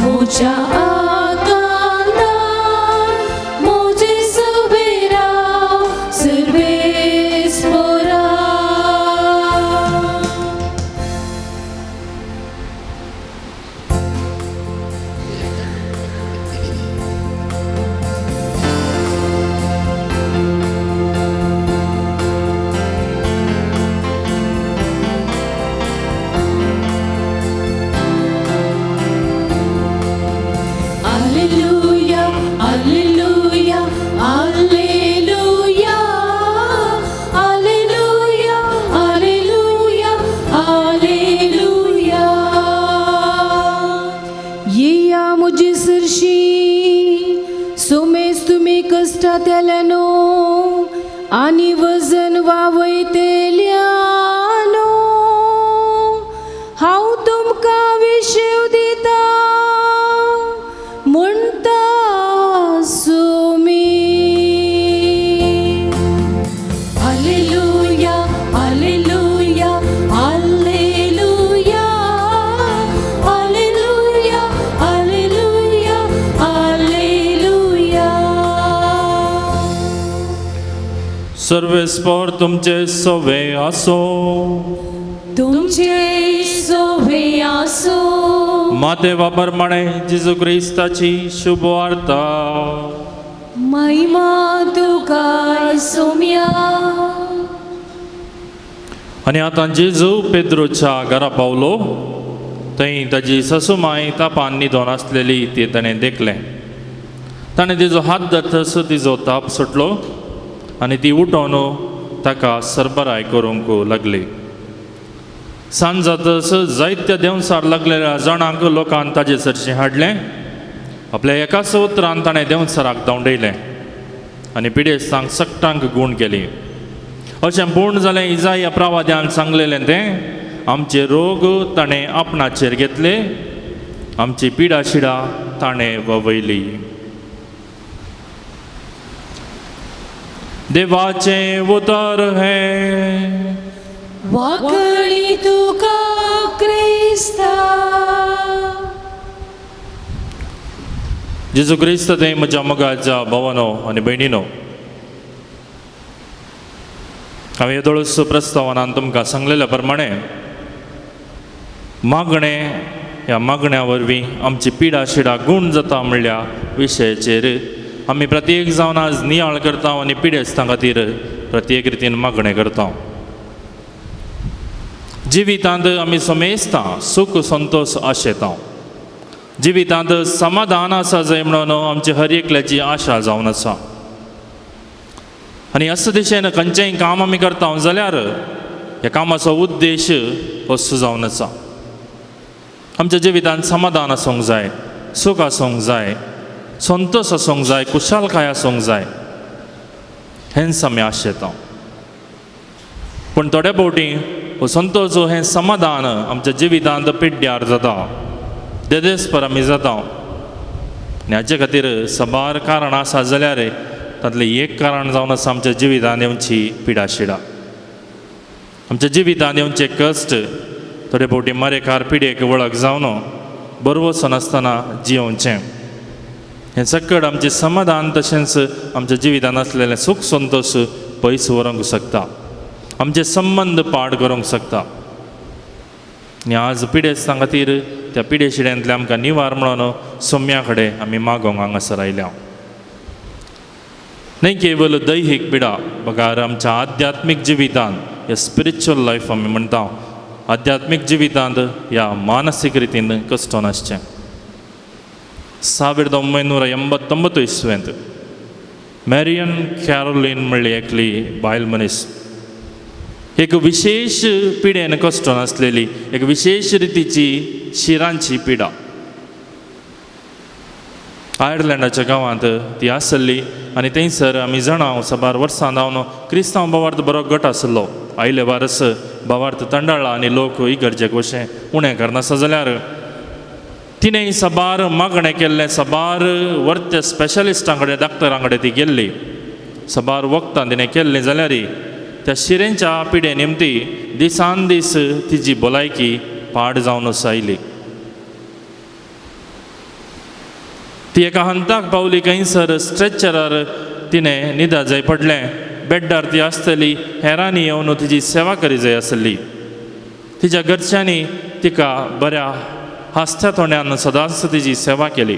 म्हज्या आकांतान म्हजे Savera सर्वेस्पोरा। Alleluia, Alleluia, Alleluia, Alleluia, Alleluia, Alleluia. येया म्हजे सरशी सोमेस तुमी कश्टांतल्यानो आनी वजन वावयतल्यानो, हांव तुमकां विशेव दिता म्हणटा Somi. Alleluia, Alleluia, Alleluia, Alleluia, Alleluia, Alleluia. सर्वेस्पोर तुमचे सवे आसो। तुमचे सोवे आसो। माते वापरमाणे जेजू क्रिस्ताची शुभ वार्ता। महिमा तुका सोम्या। आनी आतां जेजू पेद्रोच्या घरा पावलो थंय ताजी ससुमाय तापान न्हिदोन आसलेली ती ताणें देखलें। ताणें तिजो हात धरतस तिजो ताप सुटलो आनी ती उठोवन ताका सरबराय करूंक लागली। सांज जातस जायत्या देंवसार लागलेल्या जाणांक लोकान ताजे सरशीं हाडलें। आपल्या एकाच उतरान ताणें देंवसाराक धांवडयलें आनी पिडेस्तांक सगटांक गूण केली। अशें पूर्ण जालें इजाया प्रवाद्यान सांगलेलें तें, आमचे रोग ताणें आपणाचेर घेतले, आमची पिडा शिडा ताणें ववयली। देवाचें उतर हें। वाकणी तुका क्रिस्ता। जेजू क्रिस्त ते म्हज्या मोगाच्या भावानो आनी भयणीनो, हांवें येदोळच प्रस्तावनान तुमकां सांगलेल्या प्रमाणे मागणें ह्या मागण्या वरवीं आमची पिडा शिडा गूण जाता म्हणल्या विशयाचेर आमी प्रत्येक जावन आज नियाळ करता आनी पिडेस्तां खातीर प्रत्येक रितीन मागणें करता। जिवितांत आमी समेस्तां सूख संतोश आशेता, जिवितांत समाधान आसा जाय म्हणून आमची हर एकल्याची आशा जावन आसा। आनी अशे दिशेन खंयचेंय काम आमी करता जाल्यार ह्या कामाचो उद्देश असो जावन आसा, आमच्या जिवितांत समाधान आसूंक जाय, सूख आसूंक जाय, संतोश आसूंक जाय, कुशालकाय आसूंक जाय, हेंच आमी आशेता। पूण थोड्या फावटी हो संतोश हें समाधान आमच्या जिवितांत पिड्ड्यार जाता, देदेस्पर आमी जाता। आनी हाचे खातीर साबार कारणां आसा जाल्यार तातलें एक कारण जावन आसा आमच्या जिवितांत येवची पिडाशिडा, आमच्या जिवितांत येवचे कश्ट, थोडे फावटी मरेकार पिडेक वळख जावन बरवसो नासतना जियोवचें, हें सकड आमचें समाधान तशेंच आमच्या जिवितांत आसलेलें सूख संतोश पयस व्हरूंक शकता, आमचे संबंद पाड करूंक शकता। आनी आज पिडेस्तां खातीर त्या पिडेशिड्यांतल्या आमकां निवार म्हणून सोम्या कडेन आमी मागोंक हांगासर आयल्या। न्हय केवल दैहीक पिडा बगार आमच्या आध्यात्मीक जिवितांत ह्या स्पिरिच्युअल लायफ आमी म्हणटा, आध्यात्मीक जिवितांत ह्या मानसीक रितीन कश्ट नासचें। 1989 इस्वेंत मॅरियन कॅरोलीन म्हणली एकली बायल मनीस एक विशेश पिडेन कश्टून आसलेली, एक विशेश रितीची शिरांची पिडा. आयर्लंडाच्या गांवांत ती आसली आनी थंयसर आमी जाणा साबार वर्सां जावन क्रिस्तांव भावार्थ बरो गट आसलो. आयले वारस भावार्थ तंडाळा आनी लोक इगर्जेक वशें उणें करनासता जाल्यार तिणें साबार मागणें केल्लें, साबार वर्ते स्पेशलिस्टां कडेन डॉक्टरां कडेन ती गेल्ली, साबार वखदां तिणें केल्लीं जाल्यार त्या शिरेंच्या पिडे निमती दिसान दीस तिजी भलायकी पाड जावन आयली. ती एका हंताक पावली खंयसर स्ट्रेचरार तिणें न्हिदा जाय पडलें. बेड्डार ती आसतली, हेरांनी येवन तिजी सेवा करी जाय आसली. तिच्या घरच्यांनी तिका बऱ्या हांसत्या तोंडान सदांच तिजी सेवा केली.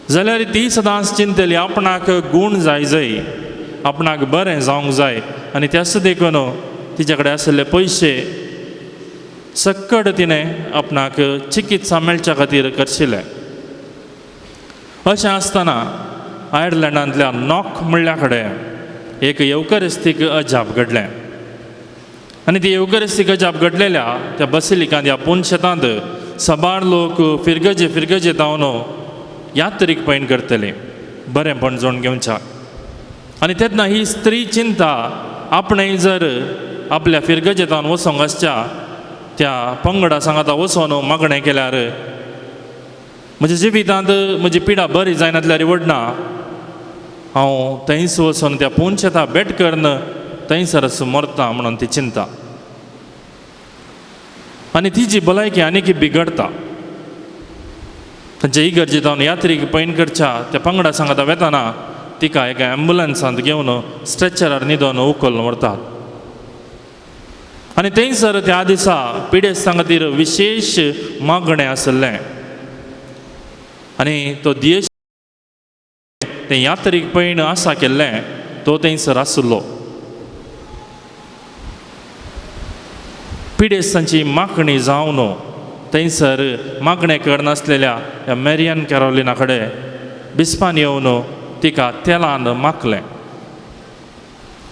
जाल्यार ती सदांच चिंतली आपणाक गूण जाय जाय, आपणाक बरें जावंक जाय आनी त्याच देखून तिच्या कडेन आशिल्ले पयशे सक्कड तिणें आपणाक चिकित्सा मेळच्या खातीर करशिल्लें. अशें आसतना आयर्लंडांतल्या नॉक म्हणल्या कडेन एक येवकरिस्तीक अजाप घडलें आनी ती येवकरिस्तीक अजाप घडलेल्या त्या बसिलिकांत ह्या पुनशेतांत साबार लोक फिरगजे फिरगजे धांवन यात्रीक पैण करतले बरेंपण जोड घेवच्या. आनी तेन्ना ही स्त्री चिंता आपणें जर आपल्या फिरगजेतान वचोंक आसच्या त्या पंगडा सांगाता वचोन मागणें केल्यार म्हज्या जिवितांत म्हजी पिडा बरी जायनातल्यार वडना, हांव थंयच वचोन त्या पुनशेता भेट करून थंयसरच मरता म्हणून ती चिंता आनी तिजी भलायकी आनीक बिगडता. तांच्या इगर्जेंत यात्रीक पैण करच्या त्या पंगडा सांगाता वेताना तिका एका एम्बुलन्सांत घेवन स्ट्रेचरार न्हिदोन उखलून व्हरतात आनी थंयसर त्या दिसा पिडेस्तां खातीर विशेश मागणें आसलें आनी तो देश तें यात्रीक पैण आसा केल्लें तो थंयसर आसलो. पिडेस्तांची मागणी जावन थंयसर मागणें करनासलेल्या ह्या मॅरियन कॅरोलिना कडेन बिस्पान येवन तिका तेलान माखलें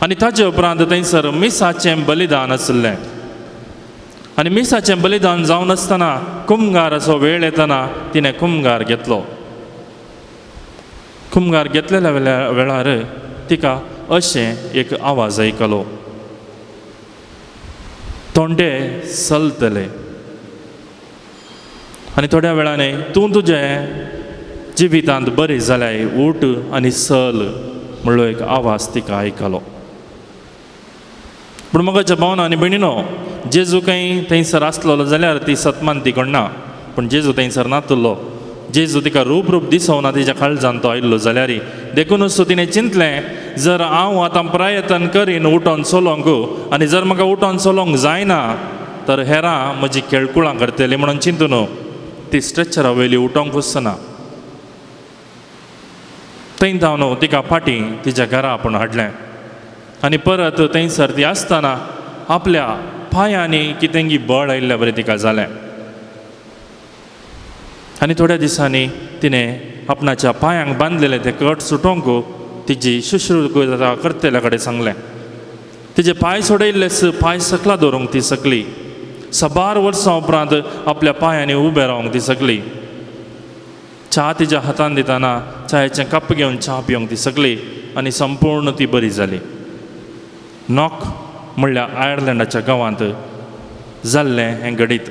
आनी ताचे उपरांत थंयसर मिसाचें बलिदान आसलें आनी मिसाचें बलिदान जावन आसतना कुमगाराचो वेळ येतना तिणें कुमगार घेतलो. कुमगार घेतलेल्या वेळार तिका अशें एक आवाज आयकलो, तोंडे चलतले आनी थोड्या वेळाने तूं तुजें जिवितांत बरी जाल्यार उठ आनी चल म्हणलो एक आवाज तिका आयकलो. पूण म्हज्या भावना आनी भयणीनो, जेजू खंय थंयसर आसलेलो जाल्यार ती सतमान ती कोणना, पूण जेजू थंयसर नातलो. जेजू तिका रूप रूप दिसोना तिच्या काळजान तो आयिल्लो जाल्यार देखूनच तिणें चिंतलें जर हांव आतां प्रयत्न करीन उठोन चलोवंक आनी जर म्हाका उठोन चलोवंक जायना तर हेरां म्हजी केळकुळां करतली म्हणून चिंतून ती स्ट्रेचरा वयली उठोवंक वचना. थंय धांवन तिका फाटीं तिच्या घरा आपूण हाडलें आनी परत थंयसर ती आसतना आपल्या पांयांनी कितेंगी बळ आयिल्ल्या बरें तिका जालें आनी थोड्या दिसांनी तिणें आपणाच्या पांयांक बांदलेले ते कट सुटोवंक तिजी शुश्रूषा करतल्या कडेन सांगलें. तिजे पांय सोडयल्लेच पांय सकला दवरूंक ती सकली. साबार वर्सां उपरांत आपल्या पांयांनी उबें रावंक ती सकली. च्या तिच्या हातान दितना च्यायेचें कप घेवन च्या पिवंक ती सकली आनी संपूर्ण ती बरी जाली. नॉक म्हणल्यार आयर्लंडाच्या गांवांत जाल्लें हें घडीत.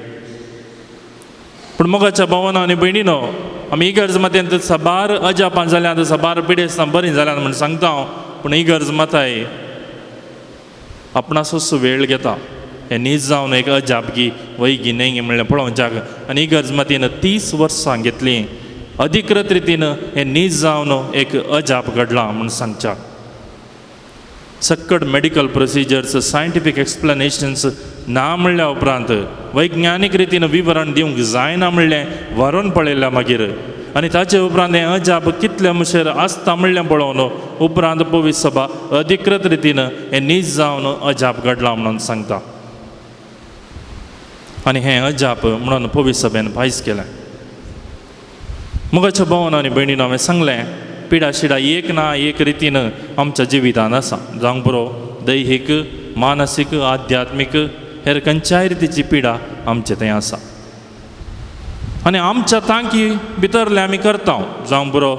पूण मोगाच्या भावानो आनी भयणीनो, आमी इगर्ज मातयेंत साबार अजापां जाल्यात, साबार पिडेस्तां बरीं जाल्यात म्हूण सांगता हांव, पूण इगर्ज माताय आपणाचोच वेळ घेता. हें नीज जावन एक अजाप गी वैगी न्हय गी म्हणलें पळोवच्याक आनी इगर्ज मातयेन 30 वर्सां घेतलीं अधिकृत रितीन हें नीज जावन एक अजाप घडलां म्हूण सांगच्याक. सक्कड मेडिकल प्रोसिजर्स, सायंटिफीक एक्सप्लेनेशन्स ना म्हणल्या उपरांत वैज्ञानीक रितीन विवरण दिवंक जायना म्हणलें व्हरून पळयल्या मागीर आनी ताचे उपरांत हें अजाप कितलें मुशेर आसता म्हणलें पळोवन उपरांत पवित्र सभा अधिकृत रितीन हें नीज जावन अजाप घडलां म्हणून सांगता आनी हें अजाप म्हणून पवित्र सभेन फायस केलें. मोगाच्या भावान आनी भयणीन, हांवें सांगलें, पिडा शिडा एक ना एक रितीन आमच्या जिवितान आसा, जावंक पुरो दैहीक, मानसीक, आध्यात्मीक, हेर खंयच्याय रितीची पिडा आमचे थंय आसा आनी आमच्या तांकी भितरले आमी करता. जावंक पुरो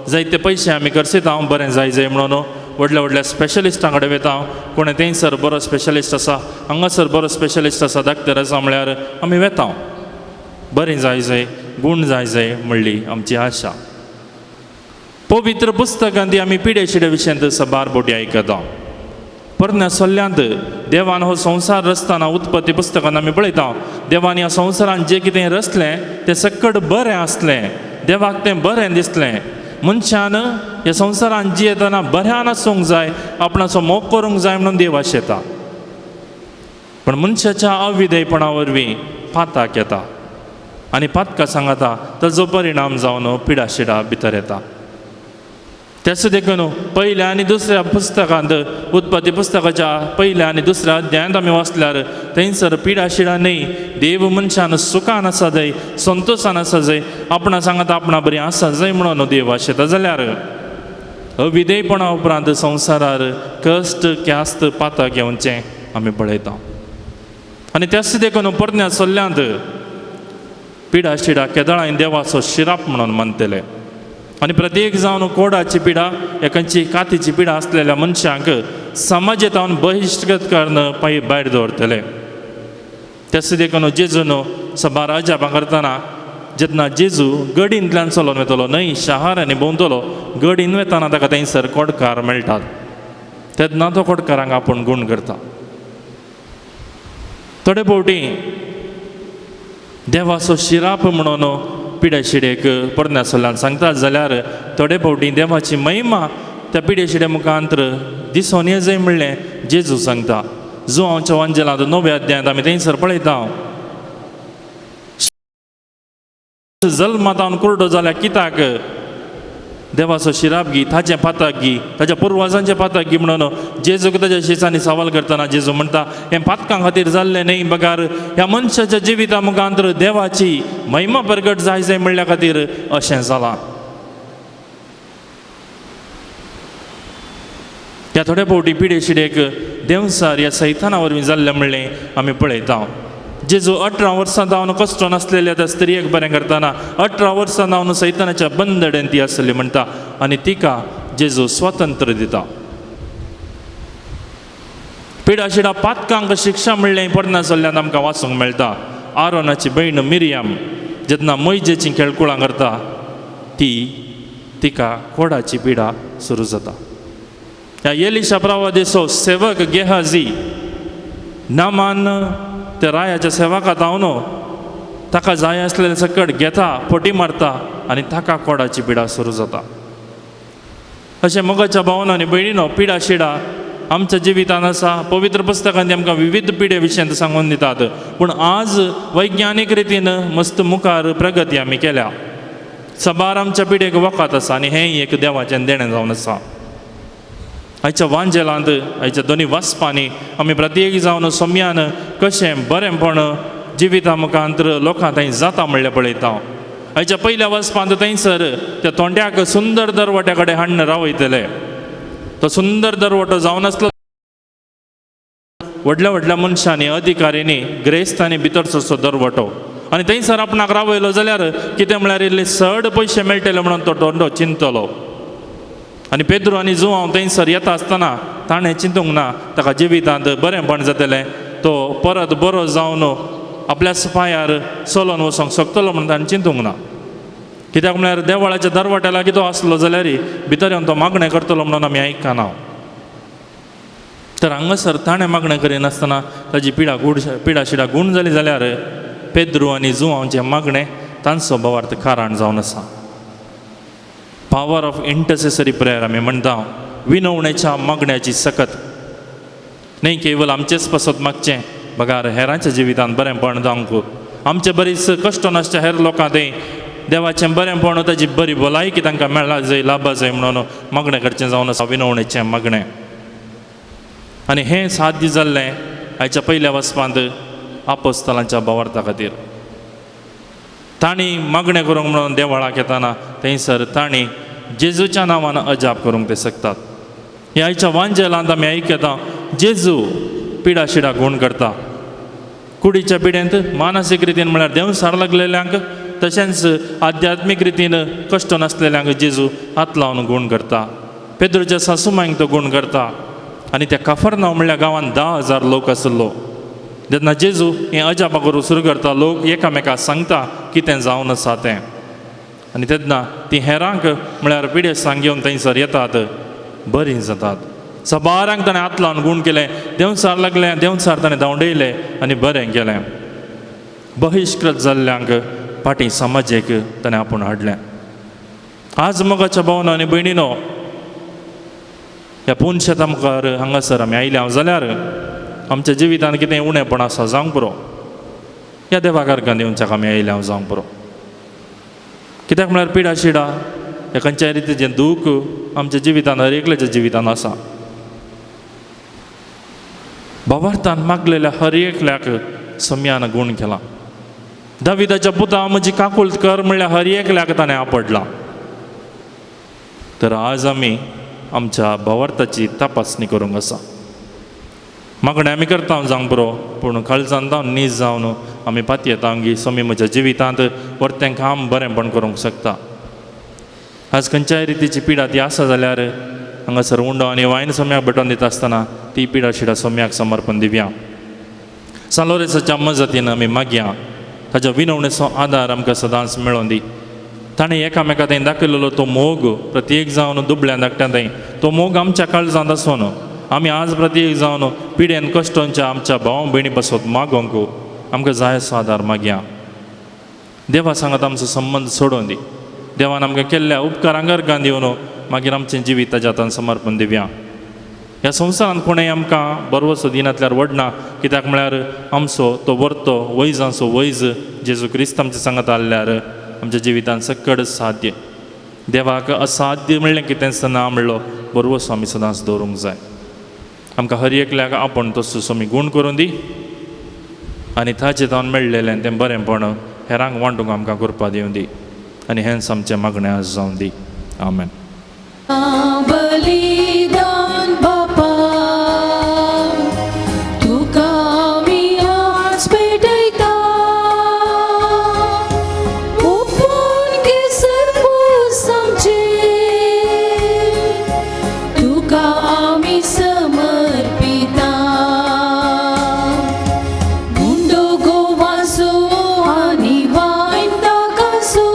जायते पयशे आमी खर्चिता बरें जाय जाय म्हणून, व्हडल्या व्हडल्या स्पेशलिस्टां कडेन वता, कोणें थंयसर बरो स्पेशलिस्ट आसा, हांगासर बरो स्पेशलिस्ट आसा, डाक्टर आसा म्हळ्यार आमी वेता, बरें जाय जाय, गूण जाय जाय म्हणली आमची आशा. पवित्र पुस्तकांत आमी पिडे शिडे विशयांत सबार बोटी आयकता. परन्या सल्ल्यांत देवान हो संवसार रचतना उत्पत्ती पुस्तकान आमी पळयता, देवान ह्या संवसारान जें कितें रचलें तें सकट बरें आसलें, देवाक तें बरें दिसलें. मनशान ह्या संवसारान जियेतना बऱ्यान आसूंक जाय, आपणाचो मोग करूंक जाय म्हणून देव आशेता. पूण मनशाच्या अविधेयपणा वरवीं पाताक येता आनी पातका सांगता ताजो परिणाम जावन पिडाशिडा भितर येता. त्याच देखून पयल्या आनी दुसऱ्या पुस्तकांत, उत्पत्ती पुस्तकाच्या पयल्या आनी दुसऱ्या अध्यायांत आमी वाचल्यार थंयसर पिडाशिडा न्हय, देव मनशान सुखान आसा जाय, संतोशान आसा जाय, आपणा सांगता आपणा बरी आसा जाय म्हणून देव आशेता. जाल्यार अविधेयपणा उपरांत संवसारार कश्ट क्यास्त पाताक घेवचें आमी पळयता. आनी त्याच देखून परन्या सल्ल्यांत पिडाशिडा केदळांय देवाचो शिराप म्हणून मानतले आनी प्रत्येक जावन कोडाची पिडा या खंयची कातीची पिडा आसलेल्या मनशांक समाजेतावन बहिश्कृत करून पांय भायर दवरतले. त्याच देखून जेजून सबार अजापां करतना जेन्ना जेजू गडींतल्यान चलोवन वतलो न्हय, शहरांनी भोंवतलो, गडीन वतना ताका थंयसर कोडकार मेळटात, तेन्ना तो कोडकारांक आपूण गूण करता. थोडे फावटी देवाचो शिराप म्हणून पिडेशिडेक परन्या सल्ल्यान सांगता, जाल्यार थोडे फावटी देवाची महिमा त्या पिडेशिडे मुखांतर दिसोन ये जाय म्हणलें जेजू सांगता. जुवांवच्या वांजेलांत 9व्या अध्यायांत आमी थंयसर पळयता, जल्मातावन कुरडो जाल्यार कित्याक देवाचो शिराप गी, ताचें पाताक गी, ताच्या पुर्वजांचें पाताक गी म्हणून जेजूक ताच्या शिसांनी सवाल करतना जेजू म्हणटा, हें पातकां खातीर जाल्लें न्हय, बगार ह्या मनशाच्या जिविता मुखांतर देवाची महिमा प्रगट जाय जाय म्हणल्या खातीर अशें जालां. ह्या थोड्या फावटी पिडेशिडेक देंवसार ह्या सैताना वरवीं जाल्लें म्हणलें आमी पळयता. जेजू 18 वर्सां जावन कश्ट नासलेल्या त्या स्त्रियेक बरें करतना 18 वर्सां जावन सैतानाच्या बंदडेन ती आसली म्हणटा आनी तिका जेजू स्वातंत्र्य दिता. पिडाशिडा पातकांक शिक्षा म्हणलें पडना जाल्ल्यान आमकां वाचूंक मेळटा. आरोनाची भयण मिरियम जेन्ना मोयजेची खेळकुळां करता ती तिका कोडाची पिडा सुरू जाता. ह्या एलिशा प्रवादेचो सेवक गेहाजी नामान त्या रायाच्या सेवकात हांव ताका जाय आसलेलें सकट घेता, फटी मारता आनी ताका कोडाची पिडा सुरू जाता. अशें मोगाच्या भावान आनी भयणीनो, पिडा शिडा आमच्या जिवितान आसा. पवित्र पुस्तकांत आमकां विविध पिडे विशयांत सांगून दितात, पूण आज वैज्ञानीक रितीन मस्त मुखार प्रगती आमी केल्या. सबार आमच्या पिडेक वखद आसा आनी हें एक देवाचें देणें जावन आसा. आयच्या वांजेलांत आयच्या दोनी वाचपांनी आमी प्रत्येक जावन सोम्यान कशें बरेंपण जिविता मुखांतर लोकां थंय जाता म्हणलें पळयता. आयच्या पयल्या वाचपांत थंयसर त्या तोंड्याक सुंदर दरवट्या कडेन हाडून रावयतले. तो सुंदर दरवटो जावन आसलो व्हडल्या व्हडल्या मनशांनी, अधिकाऱ्यांनी, ग्रेस्तांनी भितर सरचो दरवटो आनी थंयसर आपणाक रावयलो जाल्यार कितें म्हळ्यार इल्ले चड पयशे मेळटले म्हणून तो तोंडो चिंतलो. आनी पेद्रू आनी जुवांव थंयसर येता आसतना ताणें चिंतूंक ना ताका जिवितांत बरेंपण जातलें, तो परत बरो जावन आपल्या पांयार चलोन वचोंक शकतलो म्हणून ताणें चिंतूंक ना. कित्याक म्हळ्यार देवळाच्या दरवट्या लागीं तो आसलो जाल्यार भितर येवन तो मागणें करतलो म्हणून आमी आयकना. तर हांगासर ताणें मागणें करिनासतना ताजी पिडा शिडा गूण जाली जाल्यार पेद्रू आनी जुवांवचें मागणें तांचो भावार्थ कारण जावन आसा. पावर ऑफ इंटरसेसरी प्रेयर आमी म्हणटा, विनवणेच्या मागण्याची सकत. न्हय केवल आमचेच पासत मागचें, बगार हेरांच्या जिवितांत बरेंपण जावंक, आमचे बरीच कश्ट नासच्या हेर लोकां थंय देवाचें बरेंपण ताजी बरी भलायकी तांकां मेळ्ळा जाय, लाभा जाय म्हणून मागणें करचें जावन आसा, विनवणेचें मागणें. आनी हें साध्य जाल्लें आयच्या पयल्या वचपांत आपोस्तलांच्या भावार्था खातीर. तांणी मागणें करूंक म्हणून देवळाक येताना थंयसर तांणी जेजूच्या नांवान अजाप करूंक ते शकतात. ह्या आयच्या वांजेलांत आमी आयकता जेजू पिडा शिडा गूण करता. कुडीच्या पिडेंत मानसीक रितीन म्हळ्यार देंवसार लागलेल्यांक तशेंच आध्यात्मीक रितीन कश्ट नासलेल्यांक जेजू हात लावन गूण करता. पेद्रोच्या सासूमांक तो गूण करता. आनी त्या काफरनांव म्हणल्या गांवांत 10,000 लोक आसलो. जेन्ना जेजू हें अजापां करूंक सुरू करता लोक एकामेकाक सांगता कितें जावन आसा तें. आनी तेन्ना ती हेरांक म्हळ्यार पिडेस्तांक घेवन थंयसर येतात, बरीं जातात. सबारांक ताणें हात लावन गूण केलें, देंवसार लागलें, देंवसार ताणें धांवडयलें आनी बरें केलें. बहिश्कृत जाल्ल्यांक फाटीं समाजेक ताणें आपूण हाडलें. आज मोगाच्या भावना आनी भयणीनो, ह्या पुनशेता मुखार हांगासर आमी आयले हांव जाल्यार आमच्या जिवितांत कितें उणेपण आसा जावंक पुरो, ह्या देवा दिवच्याक आमी आयले हांव जावंक पुरो. कित्याक म्हळ्यार पिडा शिडा ह्या खंयच्याय रितीचें दूख आमच्या जिवितांत हर एकल्याच्या जिवितांत आसा. भावार्थान मागलेल्या हर एकल्याक सम्यान गूण केला. दाविदाच्या पुता म्हजी काकुळट कर म्हणल्यार हर एकल्याक ताणें आपडला. तर आज आमी आमच्या भावार्थाची तपासणी करूंक आसा. मागणें आमी करता जावंक पुरो, पूण काळजान जावन नीज जावन आमी पातयेता की स्वामी म्हज्या जिवितांत वर्तें काम बरेंपण करूंक शकता. आज खंयच्याय रितीची पिडा ती आसा जाल्यार हांगासर उंडो आनी वायन सोम्याक भेटोवन दिता आसतना ती पिडा शिडा सोम्याक समर्पण दिवया. सान लोरेंसाच्या मजतीन आमी मागया, ताच्या विनवणेचो आदार आमकां सदांच मेळोन दी. ताणें एकामेका थंय दाखयलेलो तो मोग प्रत्येक जावन दुबळ्या धाकट्या थंय तो मोग आमच्या काळजांत आसून आमी आज प्रत्येक जावन पिडेन कश्टांच्या आमच्या भाव भयणी पासत मागोंक आमकां जाय असो आदार मागया. देवा सांगात आमचो संबंद सोडोवन दी. देवान आमकां केल्ल्या उपकारांक अर्गां दिवन मागीर आमचें जिवीत ताच्या हातान समर्पण दिवया. ह्या संवसारांत कोणेय आमकां बरवसो दिनांतल्यार वडना, कित्याक म्हळ्यार आमचो तो वर्तो वैजांचो वैज जेजू क्रिस्त आमच्या सांगात आसल्यार आमच्या जिवितांत सकड साध्य. देवाक असाध्य म्हणलें कितेंच ना म्हणलो बरवसो आमी सदांच दवरूंक जाय. आमकां हर एकल्याक आपूण तसो स्वामी गूण करून दी आनी ताचें जावन मेळ्ळेलें तें बरेंपण हेरांक वांटूंक आमकां करपा दिवं दी. आनी हेंच आमचें मागणें आज जावं दी. आमेन. बलिदान बापा तुका आमी आज भेटयता, ओपून केसर पूस आमचें तुका आमी समर्पिता. उंडो गोवाचो आनी वायन ताकाचो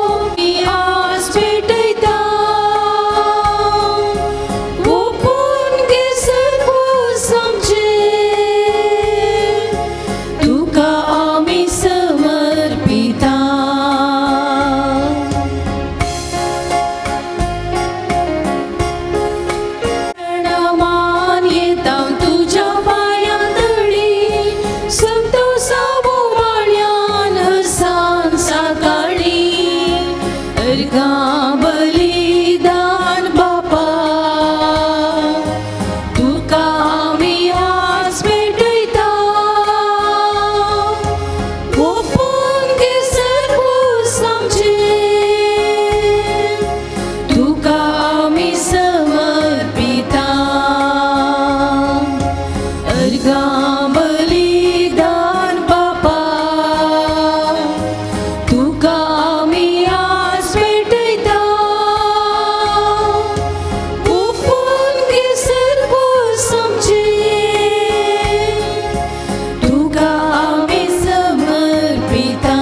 आमी आज भेटयता, ओपून केसर पूस आमचें तुका आमी समर्पिता. मान येता तुज्या पांयां तळी संतोषावो माळ्यान सांज सकाळी अर्घां बलिदान बापा तुका आमी आज भेटयता, ओपून केसर पूस आमचें तुका आमी समर्पिता. अर्घां बलिदान बापा तुका आमी आज भेटयता, ओपून केसर पूस आमचें तुका आमी समर्पिता.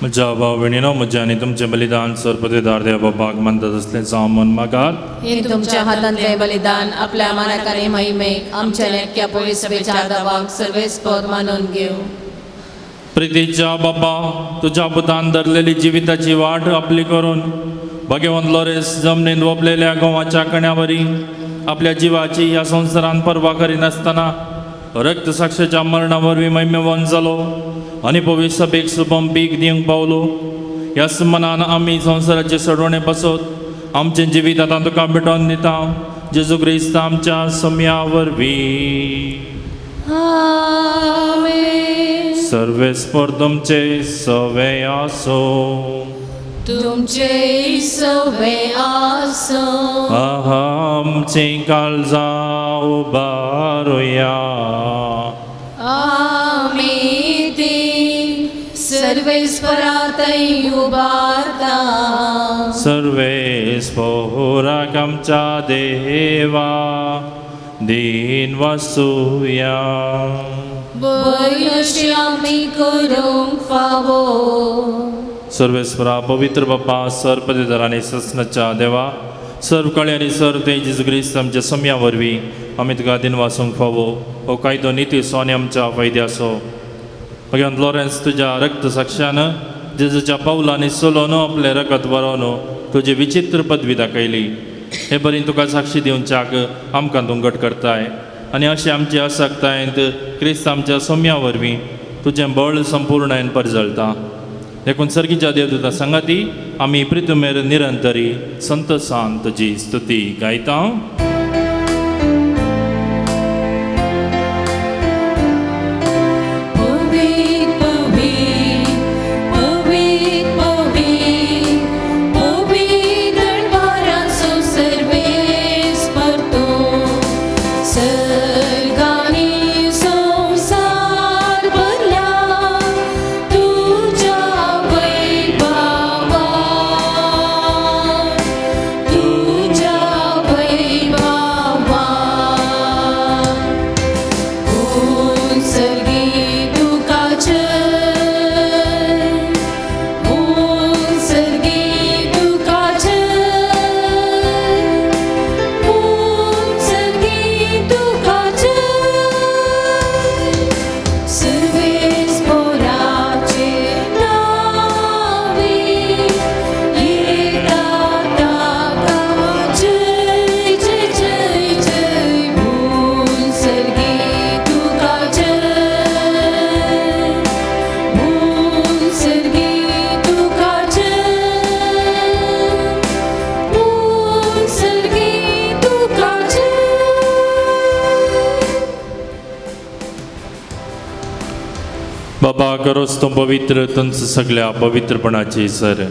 म्हज्या भाव भयणीनो, म्हजें आनी तुमचें बलिदान सरपतेदार देव बाबाक मानतात असलें जावं मन मागात. हे तुमच्या हातांतले बलिदान आपल्या मानाक आनी महिमेक आमच्या लेख्या पवित्र सभेच्या दावाक सर्वेस्पर मानून घेऊ. प्रितीच्या बाबा, तुज्या पुतान धरलेली जिविताची वाट आपली करून भगवंत लोरेस जमनीन वोपलेल्या गोवाच्या कण्यावरी आपल्या जिवाची ह्या संवसारान पर्वा करिनासतना रक्तसाक्षेच्या मरणा वरवीं महिमेवंत जालो आनी पवित्र सभेक सुबम पीक दिवंक पावलो. ह्या मनान आमी संवसाराचे सोडवणे पासत आमचें जिवीत आतां तुका भेटोवन दिता. जेजू क्रिस्त आमच्या सम्या वरवीं. आमेन. सर्वेस्पर तुमचे सवे आसो. तुमचे सवे आसो. आमची काळजां उबारुया. आमी ती सर्वेस्परातय उबारता. सर्वेस्पोराक आमच्या देवा दीन वसुया. वयशी आमी करूंक फावो. सर्वेस्परा पवित्र बापा सर पदेदार आनी ससनाच्या देवा सर्व कळे आनी सर्व ते जेजू क्रिस्त आमच्या सम्या वरवीं आमी तुका दिन वासूंक फावो. हो कायदो नितीचो आनी आमच्या फायद्याचो. भगवान लॉरेन्स तुज्या रक्त साक्षान जेजूच्या पावलांनी चलोवन आपलें रगत बरोवन तुजी विचित्र पदवी दाखयली. हे बरी तुका साक्षी दिवच्याक आमकां तूं घट करताय आनी अशें आमचे असक्तायेंत क्रिस्त आमच्या सोम्या वरवीं तुजें बळ संपूर्णायन परजळटा. देखून सर्गीच्या देवदूता सांगाती आमी प्रितुमेर निरंतरी संतोसान तुजी स्तुती गायता. बाबा करोस तूं पवित्र तुमचं सगळ्या पवित्रपणाची सर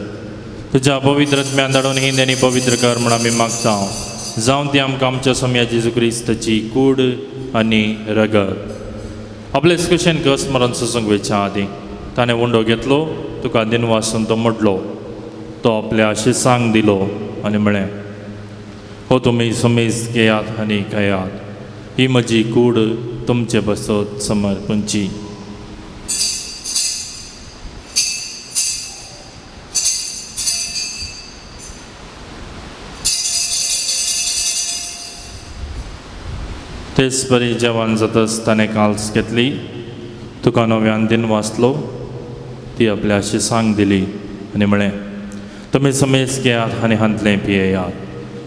तुज्या पवित्र आत्म्यान धाडून हिंद आनी पवित्र कर म्हण आमी मागता. जावं ती आमकां आमच्या सोम्या जेजू क्रिस्ताची कूड आनी रगत. आपले कुशेन कस मरण सोसूंक वयच्या आदीं ताणें उंडो घेतलो, तुका दिनवासून तो मोडलो, तो आपल्या शिसांक दिलो आनी म्हळें, हो तुमी समेज घेयात आनी खायात, ही म्हजी कूड तुमचे बसत समर्पणची. तेच परी जेवण जातच ताणें काल्स घेतली, तुका नव्यान दिन वाचलो, ती आपल्या शिसांक दिली आनी म्हळें, तुमी समेज घेयात आनी हांतलें पियेयात,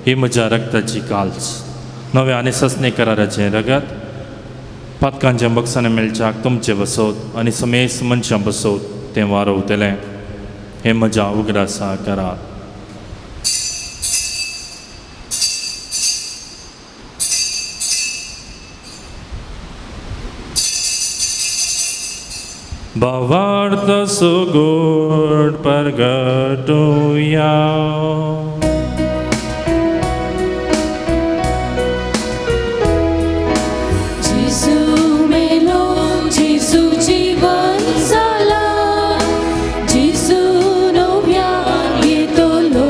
ही म्हज्या रक्ताची काल्स, नव्या आनी ससने कराराचें रगत, पातकांच्या बक्षांनी मेळच्याक तुमचें बसोत आनी समेज मनशां बसोत तें वारवतलें. हें म्हज्या उगडासा करात. भावार्थ सुगूड परगटुया. जेजू मेलो, जेजू जीवन जाला, जेजू नव्यान येतलो.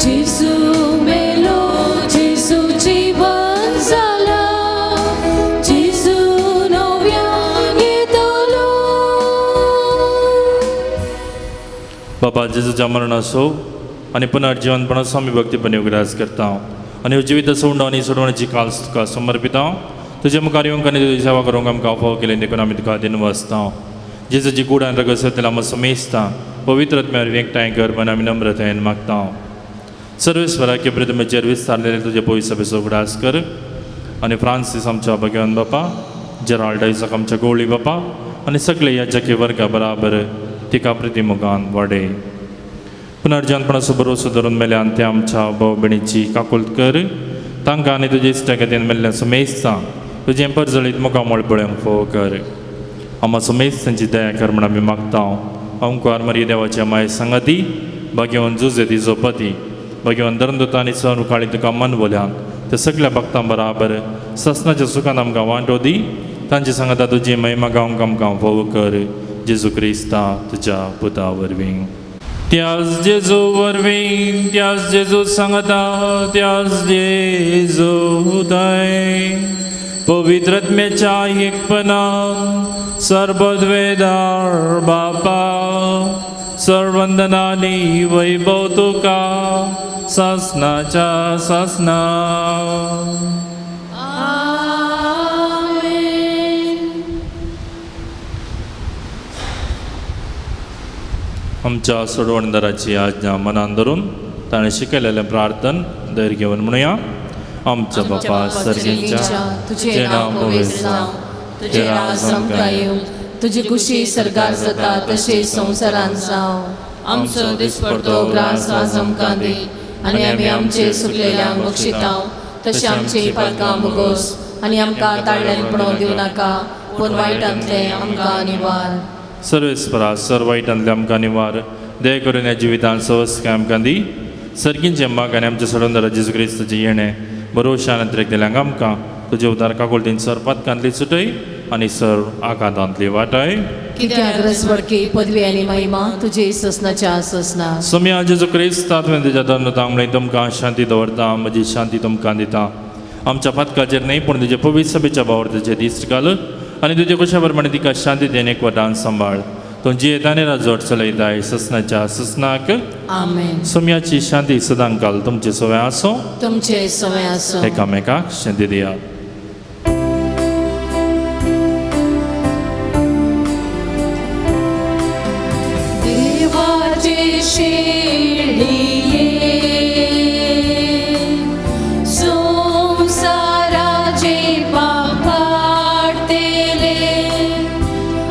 जेजू मेलो, जेजू जीवन जाला, जेजू नव्यान येतलो. बाबा जेजूच्या मरणाचो आनी पुनर्जीवनपणाचो आमी भक्तीपणी उगडास करता आनी जिवीत सोडून आनी सोडवण्याची काल्स तुका समर्पिता. तुजे मुखार येवंक आनी तुजी सेवा करूंक आमकां फावो केली देखून आमी तुका दिनवासता. जेजूची कूड आनी रगत सतला आमी समेजता पवित्र आत्म्यार एकठांय कर म्हण आमी नम्रतायेन मागता. सर्वेस्वराके प्रतिमेचेर विस्तारलेले तुजे पयस सभेचो उगडास कर आनी फ्रांसीस आमच्या भगवान बापा, जेराल्ड आयजक आमच्या गोवळी बापा आनी सगळे याजकी वर्गा बराबर तिका प्रतिमुखान वाडय. पुनर्जनपणाचो भरोसो धरून मेल्यान ते आमच्या भाव भयणीची काकुळट कर. तांकां आनी तुजे इश्टागतीन मेल्ल्या समेस्तां तुजें परजळीत मुखामळ पळोवंक फावो कर. आम्हा समेस्तांची दया कर म्हण आमी मागता. अंकुर मरी देवाच्या माये सांगाती भाग्यवन जुजे तिजो पती भाग्यवन धर्मदूत आनी सर्व काळी तुका मनवल्यान त्या सगळ्या भक्तां बराबर ससनाच्या सुखान आमकां वांटो दी. तांचे सांगाता तुजी महिमा गावंक आमकां फावो कर. जेजू क्रिस्ता तुज्या पुता वरवीं. त्याच जेजू वरवीं, त्याच जेजू सांगता, त्याच जेजू दय पवित्रत्मेच्या एकपणान सर्वद्वेदार बापा सर्वंदनानी वैभव तुका सासनाच्या सासना. आमच्या सोडवणदाराची आज्ञा मनान धरून ताणें शिकयलेलें प्रार्थन धैर्य घेवन म्हणुया. आमच्या बापा सर्गींच्या, तुझे नाव पवित्र जावं, तुझे राज आमकां येवं, तुजी खुशी सर्गार जाता तशी संवसारांत जावं. आमचो दिसपडतो ग्रास आज आमकां दी आनी आमी आमचे सुकलेल्यांक बक्षितांव तशें आमची पातकां मुगोस आनी आमकां ताळ्ळेपणो दिवं नाका, पूण वायटांतलें आमकां निवार. सर्वेस्परा सर वायटांतलें आमकां निवार. दया करून ह्या जिवितांत सवस्काय आमकां दी. सर्गींचे माग आनी आमच्या सोडवणदारा जेजू क्रिस्ताचें येणें बरोवशान त्रेकलेल्यांक आमकां तुजे उदार काकुळटीन सर पातकांतली सुटय आनी सर आकांतांतली वाटाय. कित्याक रसवडकी पदवी आनी महिमा तुजी ससनाच्या ससना. सोम्या जेजू क्रिस्त तुवें तुज्या धर्मदूतांक म्हणलें तुमकां शांती दवरता, म्हजी शांती तुमकां दिता. आमच्या पातकाचेर न्हय पूण तुजे पवित्र सभेच्या भावार्थाचेर दिश्ट घाल आनी तुजे कुशा प्रमाणे तिका शांती देन एकवटान सांबाळ. तूं जियेता आनी राजवट चलयताय ससनाच्या ससनाक. आमेन. सोम्याची शांती सदांकाल तुमचे सवय आसूं. तुमचे सवय आसूं. एकामेकाक शांती दियात. देवाचे शेळये संसाराचे पाप काडतेले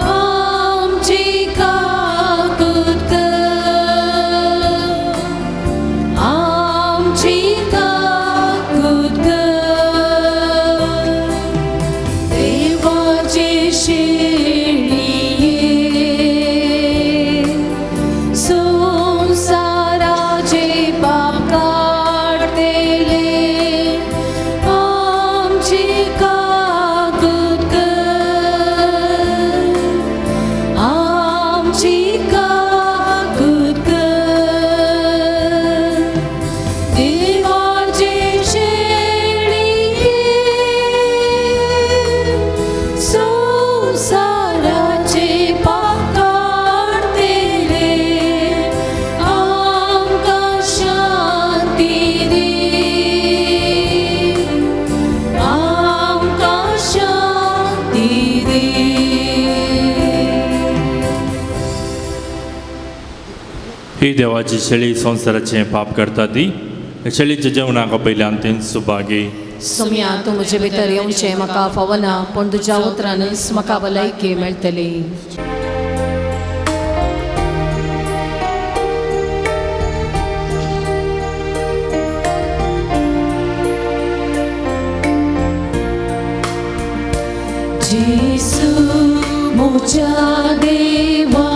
आमची काकूत कर, आमची काकूत कर. देवाचे शेळये संसाराचे पाप काडतेले आमची काकूत कर, आमची काकूत कर. देवाचे शेळये संसाराचे पाप काडतेले आमकां शांती दी, आमकां शांती दी. ही देवाची शेळी संवसाराचें पाप करता ती शेळीच्या जेवणाक पयल्यान तीन सुभागी. सोम्या तूं म्हजे भितर येवचें म्हाका फावना, पूण तुज्या उतरानच म्हाका भलायकी मेळटली. जेजू म्हज्या देवा,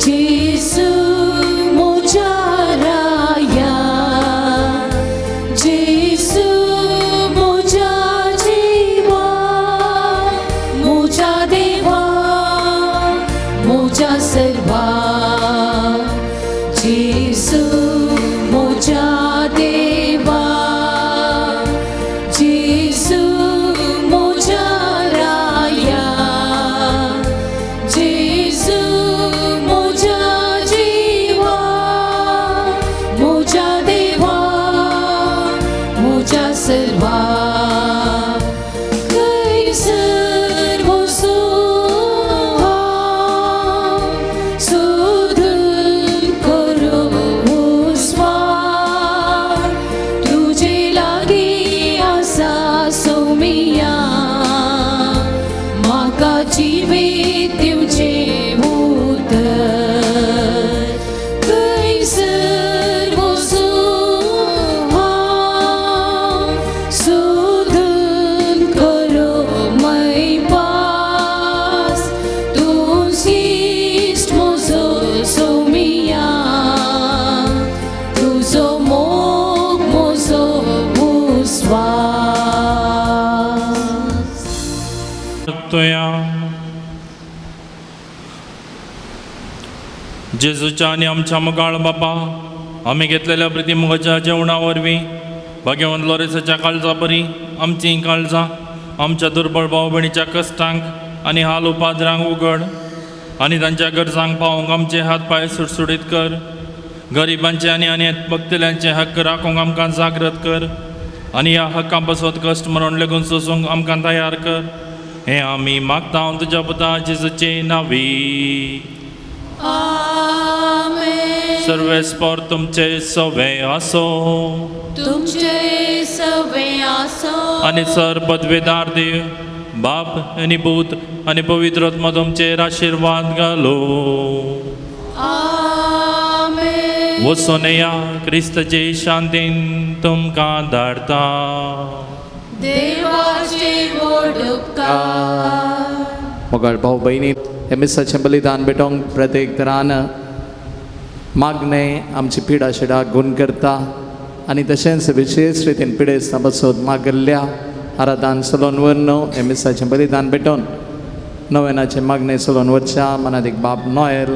जेजू म्हज्या राया, जेजू म्हज्या जिवा, म्हज्या देवा, म्हज्या सर्वा. जेजू म्हज्या देवा, जेजू म्हज्या राया, जेजू तुया जेजूच्या आनी आमच्या मुखाळ बापा आमी घेतलेल्या प्रतिमुखाच्या जेवणा वरवीं भाग्यवंत लोरेसाच्या काळजा बरी आमचीं काळजां आमच्या दुर्बळ भाव भयणीच्या कश्टांक आनी हाल उपाद्रांक उगड आनी तांच्या गरजांक पावोवंक आमचे हात पांय सुटसुटीत कर. गरिबांचे आनी आनी बघतल्यांचे हक्क राखूंक आमकां जागृत कर आनी ह्या हक्कां पासत कश्ट मरण लेगून सोसूंक आमकां तयार कर. हें आमी मागता तुज्या पुता जेजूचे नांवी. आमेन. सर्वेस्पर तुमचे सवे आसो तुमचे सवे आसो. आनी सर पदवेदार देव बाप आनी पूत आनी पवित्र आत्मा तुमचेर आशिर्वाद घालो. आमेन. वचून या क्रिस्तचे शांतीन तुमकां धाडता. देवाचे व्हड उपकार. मोगाळ भाव भयणी हे मिसाचें बलिदान भेटोवंक प्रत्येक तरान मागणें आमची पिडा शिडा गुण करता आनी तशेंच विशेश रितीन पिडेस्तां बसोत मागल्ल्या आराधान चलोवन व्हरून हे मिसाचें बलिदान भेटोवन नवेनाचें मागणें चलोवन वरच्या मनादीक बाब नोयल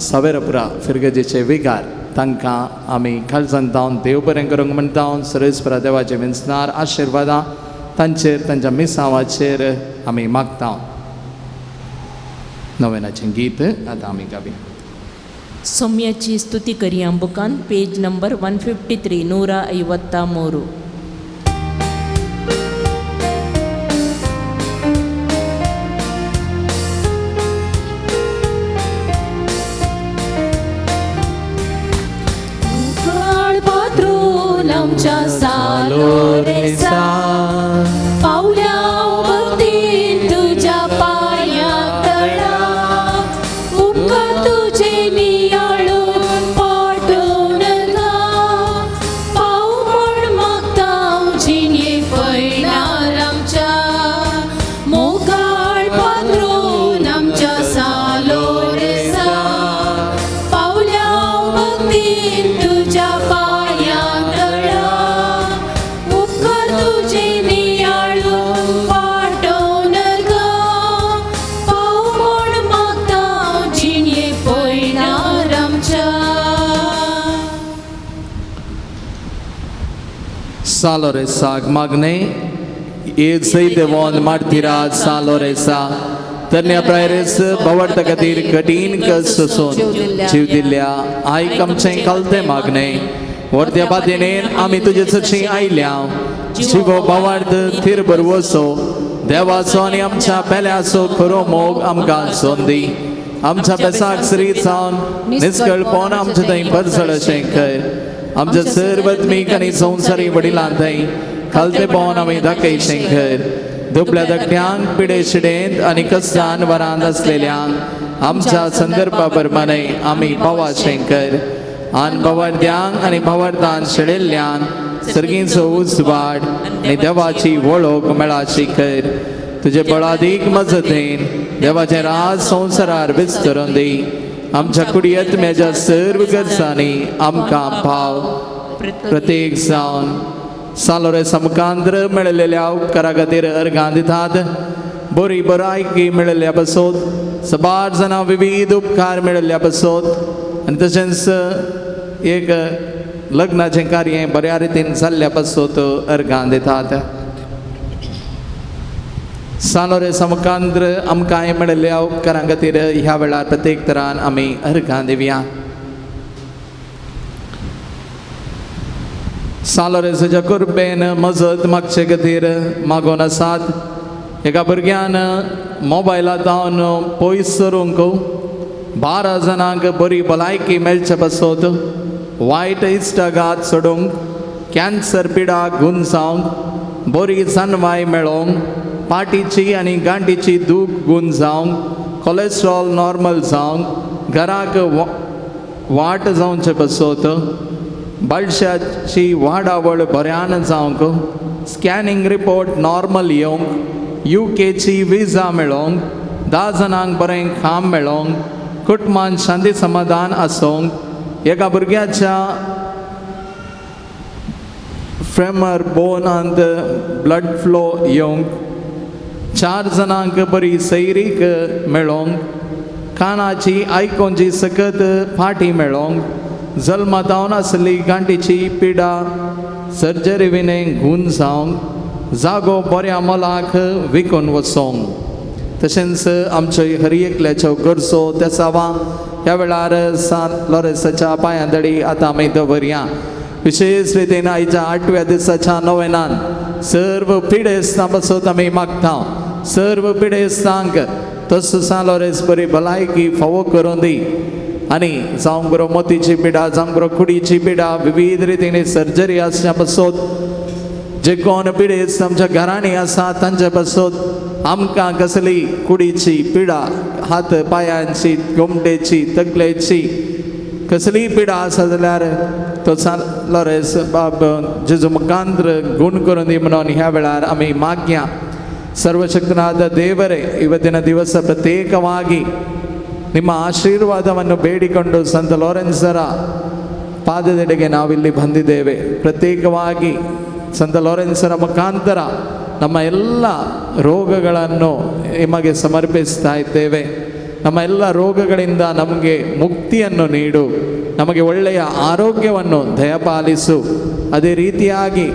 सावेरपुरा फिरगजेचे विगार तांकां आमी खालसान जावन देव बरें करूंक म्हणटा. सरेस्परा देवाचे विंचणार आशिर्वादां तांचेर तांच्या मिसांवाचेर आमी मागता. नवेनाचें गीत आतां आमी गावया. ಸೌಮ್ಯची ಸ್ತುತಿ ಕರಿಯ ಬುಕಾನ್ ಪೇಜ್ ನಂಬರ್ 153 153. मुखाळ पात्रून आमच्या सालोरेसा पावल्या भक्तीन तुज्या पांया तळा उपकार तुजे नियाळून पाठोवन गा पाव म्हूण मागता जिणे पयणार आमच्या मोगाळ पात्रून आमच्या सालोरेसा पावल्या भक्तीन तुज्या पांया तळा उपकार तुजे नियाळून पाठोवन गा पाव म्हूण मागता जिणे पयणार आमच्या. सालोरेसाक मागणें ये देवोन मार्तिराज सालोरेसा तरण्या प्रायरेस भवार्था खातीर कठीण कश्ट सोसून जीव दिल्ल्या आयक आमचें कलतें मागणें वर्ध्या बादेनेन आमी तुजे सरशीं आयल्या. जिवो भवार्थ थीर बरवसो देवाचो आनी आमच्या पेल्याचो खरो मोग आमकां सोंदी. आमच्या बेसाक श्री जावन निस्कळपण आमचे थंय परसळ अशें कर. आमच्या सर्वत्मीक आनी संवसारी वडिलां थंय खालतेपण आमी दाखयचें कर. दुबल्या धाकट्यांक पिडे शिडेंत आनी कस्तान वरांत आसलेल्यांक आमच्या संदर्भा प्रमाणे आमी पावाचें कर. आनी भवार्थ्यांक आनी भवार्थान शेळिल्ल्यांक सर्गींचो उजवाड आनी देवाची वळख मेळाची कर. तुजे बळादीक मजतीन देवाचें राज संवसारार विस्तरून दी. आमच्या कुडयेत मेज्या सर्व गरजांनी आमकां पाव प्रत्येक जावन सालोरे समकांद्र मेळिल्ल्या उपकारा खातीर अर्गां दितात. बरी बरायकी मेळिल्ल्या पासत सबार जाणां विविध उपकार मेळिल्ल्या पासत आनी तशेंच एक लग्नाचें कार्य बऱ्या रितीन जाल्ल्या पासत अर्गां दितात. सालोरे समकांद्र आमकां मेळिल्ल्या उपकारां खातीर ह्या वेळार प्रत्येक तरान आमी अर्गां दिवया. सालोरेसाच्या कृपेन मजत मागचे खातीर मागोवन आसात. एका भुरग्यान मोबायला जावन पयस सरूंक 12 जाणांक बरी भलायकी मेळचे पासत वायट इश्टागात सोडूंक कॅन्सर पिडा गुण जावंक बरी जानवाय मेळोवंक पाटीची आनी गांठीची दूख गुण जावंक कोलेस्ट्रॉल नॉर्मल जावंक घराक वाट जावचे पासत बाळशाची वाडावळ बऱ्यान जावंक स्कॅनिंग रिपोर्ट नॉर्मल येवंक युकेची विजा मेळोवंक 10 जाणांक बरें काम मेळोवंक कुटुंबान शांती समाधान आसूंक एका भुरग्याच्या फ्रेमर बोनांत ब्लड फ्लो येवंक 4 जाणांक बरी सैरीक मेळोंक, कानाची आयकोंची सकत फाटी मेळोंक, जल्मातावन आसली गांठीची पिडा सर्जरी विणें गूण जावंक, जागो बऱ्या मोलाक विकून वचोंक. तशेंच आमच्यो हर एकल्याच्यो गरजो तेसावा ह्या वेळार सान लॉरेन्साच्या पांयां दडी आतां आमी दवरया. विशेष रितीन आयच्या 8व्या दिसाच्या नोवेनान सर्व पिडेस्तां पासत आमी मागता. सर्व पिडेस्तांक तसो सान लॉरेन्स बरी भलायकी फावो करून दी आनी जावंक बरो मोतीची पिडा, जावंक बरो कुडीची पिडा, विविध रितीन सर्जरी आसच्या पासत जे कोण पिडेस्त आमच्या घरांनी आसा तांचे पासत आमकां कसली कुडीची पिडा, हात पायांची, गोमटेची, तकलेची कसलीय पिडा आसा जाल्यार तो सान लॉरेन्स बाब जेजू मुखांत्र गूण करून दी म्हणून ह्या वेळार आमी मागया. ಸರ್ವಶಕ್ತನಾದ ದೇವರೇ, ಇವತ್ತಿನ ದಿವಸ ಪ್ರತ್ಯೇಕವಾಗಿ ನಿಮ್ಮ ಆಶೀರ್ವಾದವನ್ನು ಬೇಡಿಕೊಂಡು ಸಂತ ಲಾರೆನ್ಸರ ಪಾದದೆಡೆಗೆ ನಾವಿಲ್ಲಿ ಬಂದಿದ್ದೇವೆ. ಪ್ರತ್ಯೇಕವಾಗಿ ಸಂತ ಲಾರೆನ್ಸರ ಮುಖಾಂತರ ನಮ್ಮ ಎಲ್ಲ ರೋಗಗಳನ್ನು ನಿಮಗೆ ಸಮರ್ಪಿಸ್ತಾ ಇದ್ದೇವೆ. ನಮ್ಮ ಎಲ್ಲ ರೋಗಗಳಿಂದ ನಮಗೆ ಮುಕ್ತಿಯನ್ನು ನೀಡು, ನಮಗೆ ಒಳ್ಳೆಯ ಆರೋಗ್ಯವನ್ನು ದಯಪಾಲಿಸು. ಅದೇ ರೀತಿಯಾಗಿ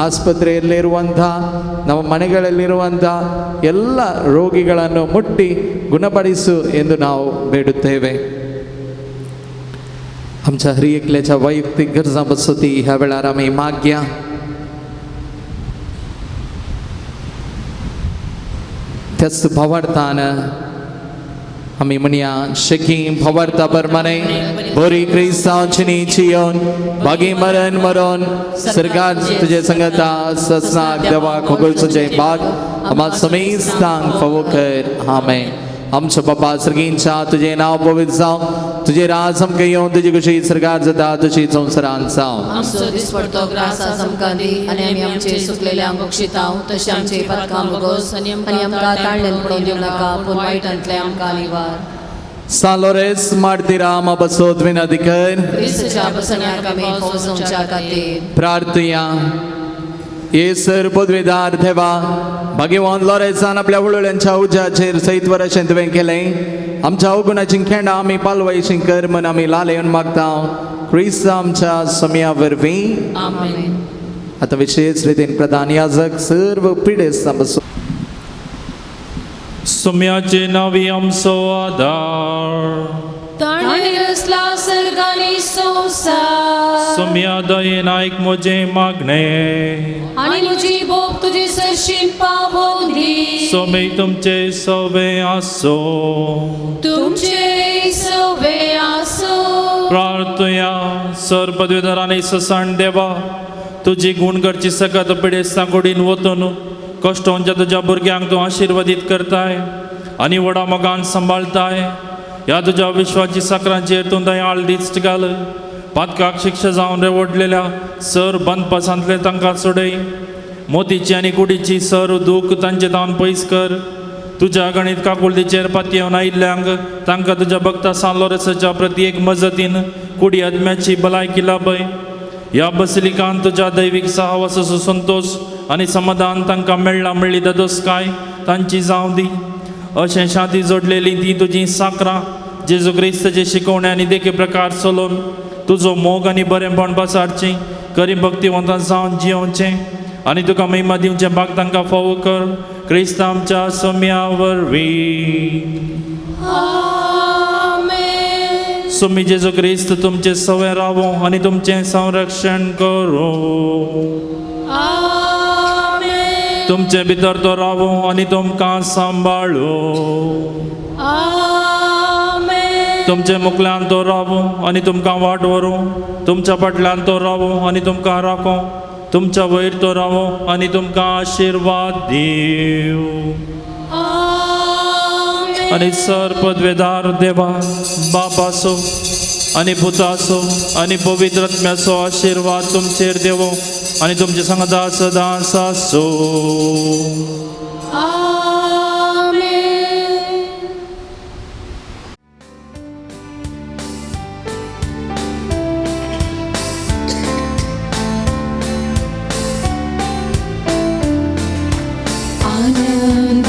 ಆಸ್ಪತ್ರೆಯಲ್ಲಿರುವಂಥ, ನಮ್ಮ ಮನೆಗಳಲ್ಲಿರುವಂಥ ಎಲ್ಲ ರೋಗಿಗಳನ್ನು ಮುಟ್ಟಿ ಗುಣಪಡಿಸು ಎಂದು ನಾವು ಬೇಡುತ್ತೇವೆ. आमच्या हर एकल्याच्या वैयक्तिक गरजां बसती ह्या वेळार आमी मागया. त्याच भावार्थान आमी म्हणया, शेकी भावार्था प्रमाणे बरी क्रिस्तांवची चियोन बागी मरण मरण सरकार तुझे संगता ससनाक देवा खोगोलचो बाग आम्हा समेस्तांक फावो कर. आमेन. आमच्या बाबा सर्गींच्या तुझे नाव पवित्र जावं, तुझे राज आमकां येवन, तुजी खुशी सरकार जाता तशी संवसारांत जावं. आमचो दिसपडतो ग्रास आज आमकां दी आनी आमी आमचे सुकलेल्यांक बक्षितांव तशें आमचे पातकां भोगोस आनी आमकां ताळ्ळेन पडोवन दिवं नाका, पूण वायटांतलें आमकां निवार. सान लॉरेन्स मार्तीरा आमा बसोत विनंती कर. क्रिस्ताच्या बसण्याक आमी फावो जावच्या खातीर प्रार्थया. येसर पदवीदार देवा, भाग्यवान लॉरेन्सान आपल्या वळवळ्यांच्या उज्याचेर सैत वरशें तुवें केलें. आमच्या अवगुणाची खेंडां आमी पालवायशी कर म्हूण आमी लालेवन मागता. क्रिस्त आमच्या सम्या वरवीं. आमेन. आतां विशेष रितीन प्रधान याजक सर्व पिडेस्तां बसो सुम्याचे नावी आमचो आदार, ताणें रचला सर्ग आनी संवसार, सुम्या दयेन आयक म्हजें मागणें आनी म्हजी भोग तुजे सरशीं पावोवन दी. सोमे तुमचे सवे आसो, तुमचे सवे आसो. प्रार्थया. सर पदवीधर आनी ससाण देवा, तुजी गुण करची सकत पिडेस्तां कुडीन वतून कश्टोंच्या तुज्या भुरग्यांक तूं आशिर्वादीत करताय आनी व्हडा मोगान सांबाळताय. ह्या तुज्या विश्वाची साकरांचेर तूं दयाळ दिश्ट घाल. पातकाक शिक्षा जावन रेवडलेल्या सर बंदपासांतले तांकां सोडय. मोतीची आनी कुडीची सर दूख तांचे तावन पयस कर. तुज्या गणीत काकुळतीचेर पातयेवन आयिल्ल्यांक तांकां तुज्या भक्ता सान लॉरेन्साच्या प्रती एक मजतीन कुडी आत्म्याची भलायकी लाभय. ह्या बसलिकान तुज्या दैवीक सहवासाचो संतोश आनी समाधान तांकां मेळ्ळा मेळ्ळी ददोसकाय तांची जावं दी. अशें शांती जोडलेली ती तुजी साकरां जेजू क्रिस्ताचे शिकवणे आनी देखी प्रकार चलोवन तुजो मोग आनी बरेंपण पसारचें करी भक्तिवंतां जावन जियोवचें आनी तुका महिमा दिवचें भाग तांकां फावो कर. क्रिस्त आमच्या सम्या वरवीं. आमेन. सुमी जेजू क्रिस्त तुमचें सवें रावो आनी तुमचें संरक्षण करूं. आमेन. तुमचे भितर तो रावो आनी तुमकां सांबाळू. आमेन. तुमचे मुखल्यान तो रावो आनी तुमकां वाट व्हरूं. तुमच्या फाटल्यान तो रावो आनी तुमकां राखो. तुमच्या वयर तो रावो आनी तुमकां आशिर्वाद दिवं. आमेन. आनी सर पदवेदार देवा, बापाचो आनी पुताचो आनी पवित्र आत्म्याचो आशिर्वाद तुमचेर देवो आनी तुमचे सांगाता सदांच आसूं. आमेन. आनंद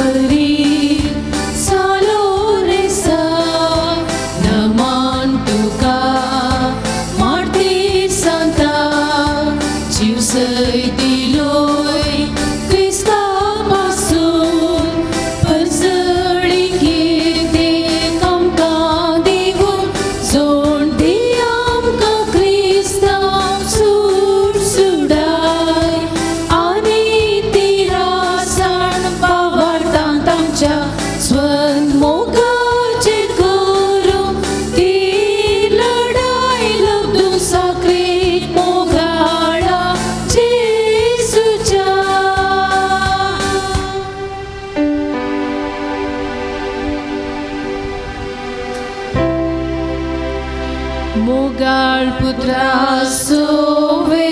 मोगाळ पुत्रा सोवे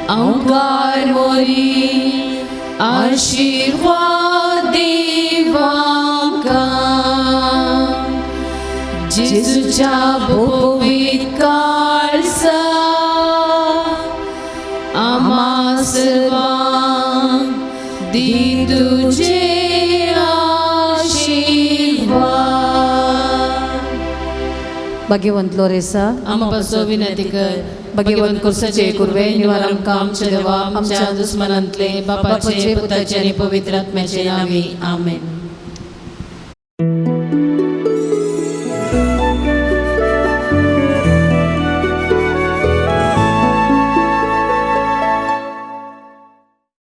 अंकार मोरी आशीर्वाद देवांका जेजूच्या भोवीत काळसा आम्हा सर्वांक दी तुझे आशीर्वाद. भाग्यवंत लोरेसा, आम्हा पासो विनंती कर. भगवंत कुर्साचे कुर्वे निवार आमकां आमच्या देवा आमच्या दुस्मनांतले, बापाचे, पुताचे आनी पवित्र आत्म्याचे नावे, आमेन.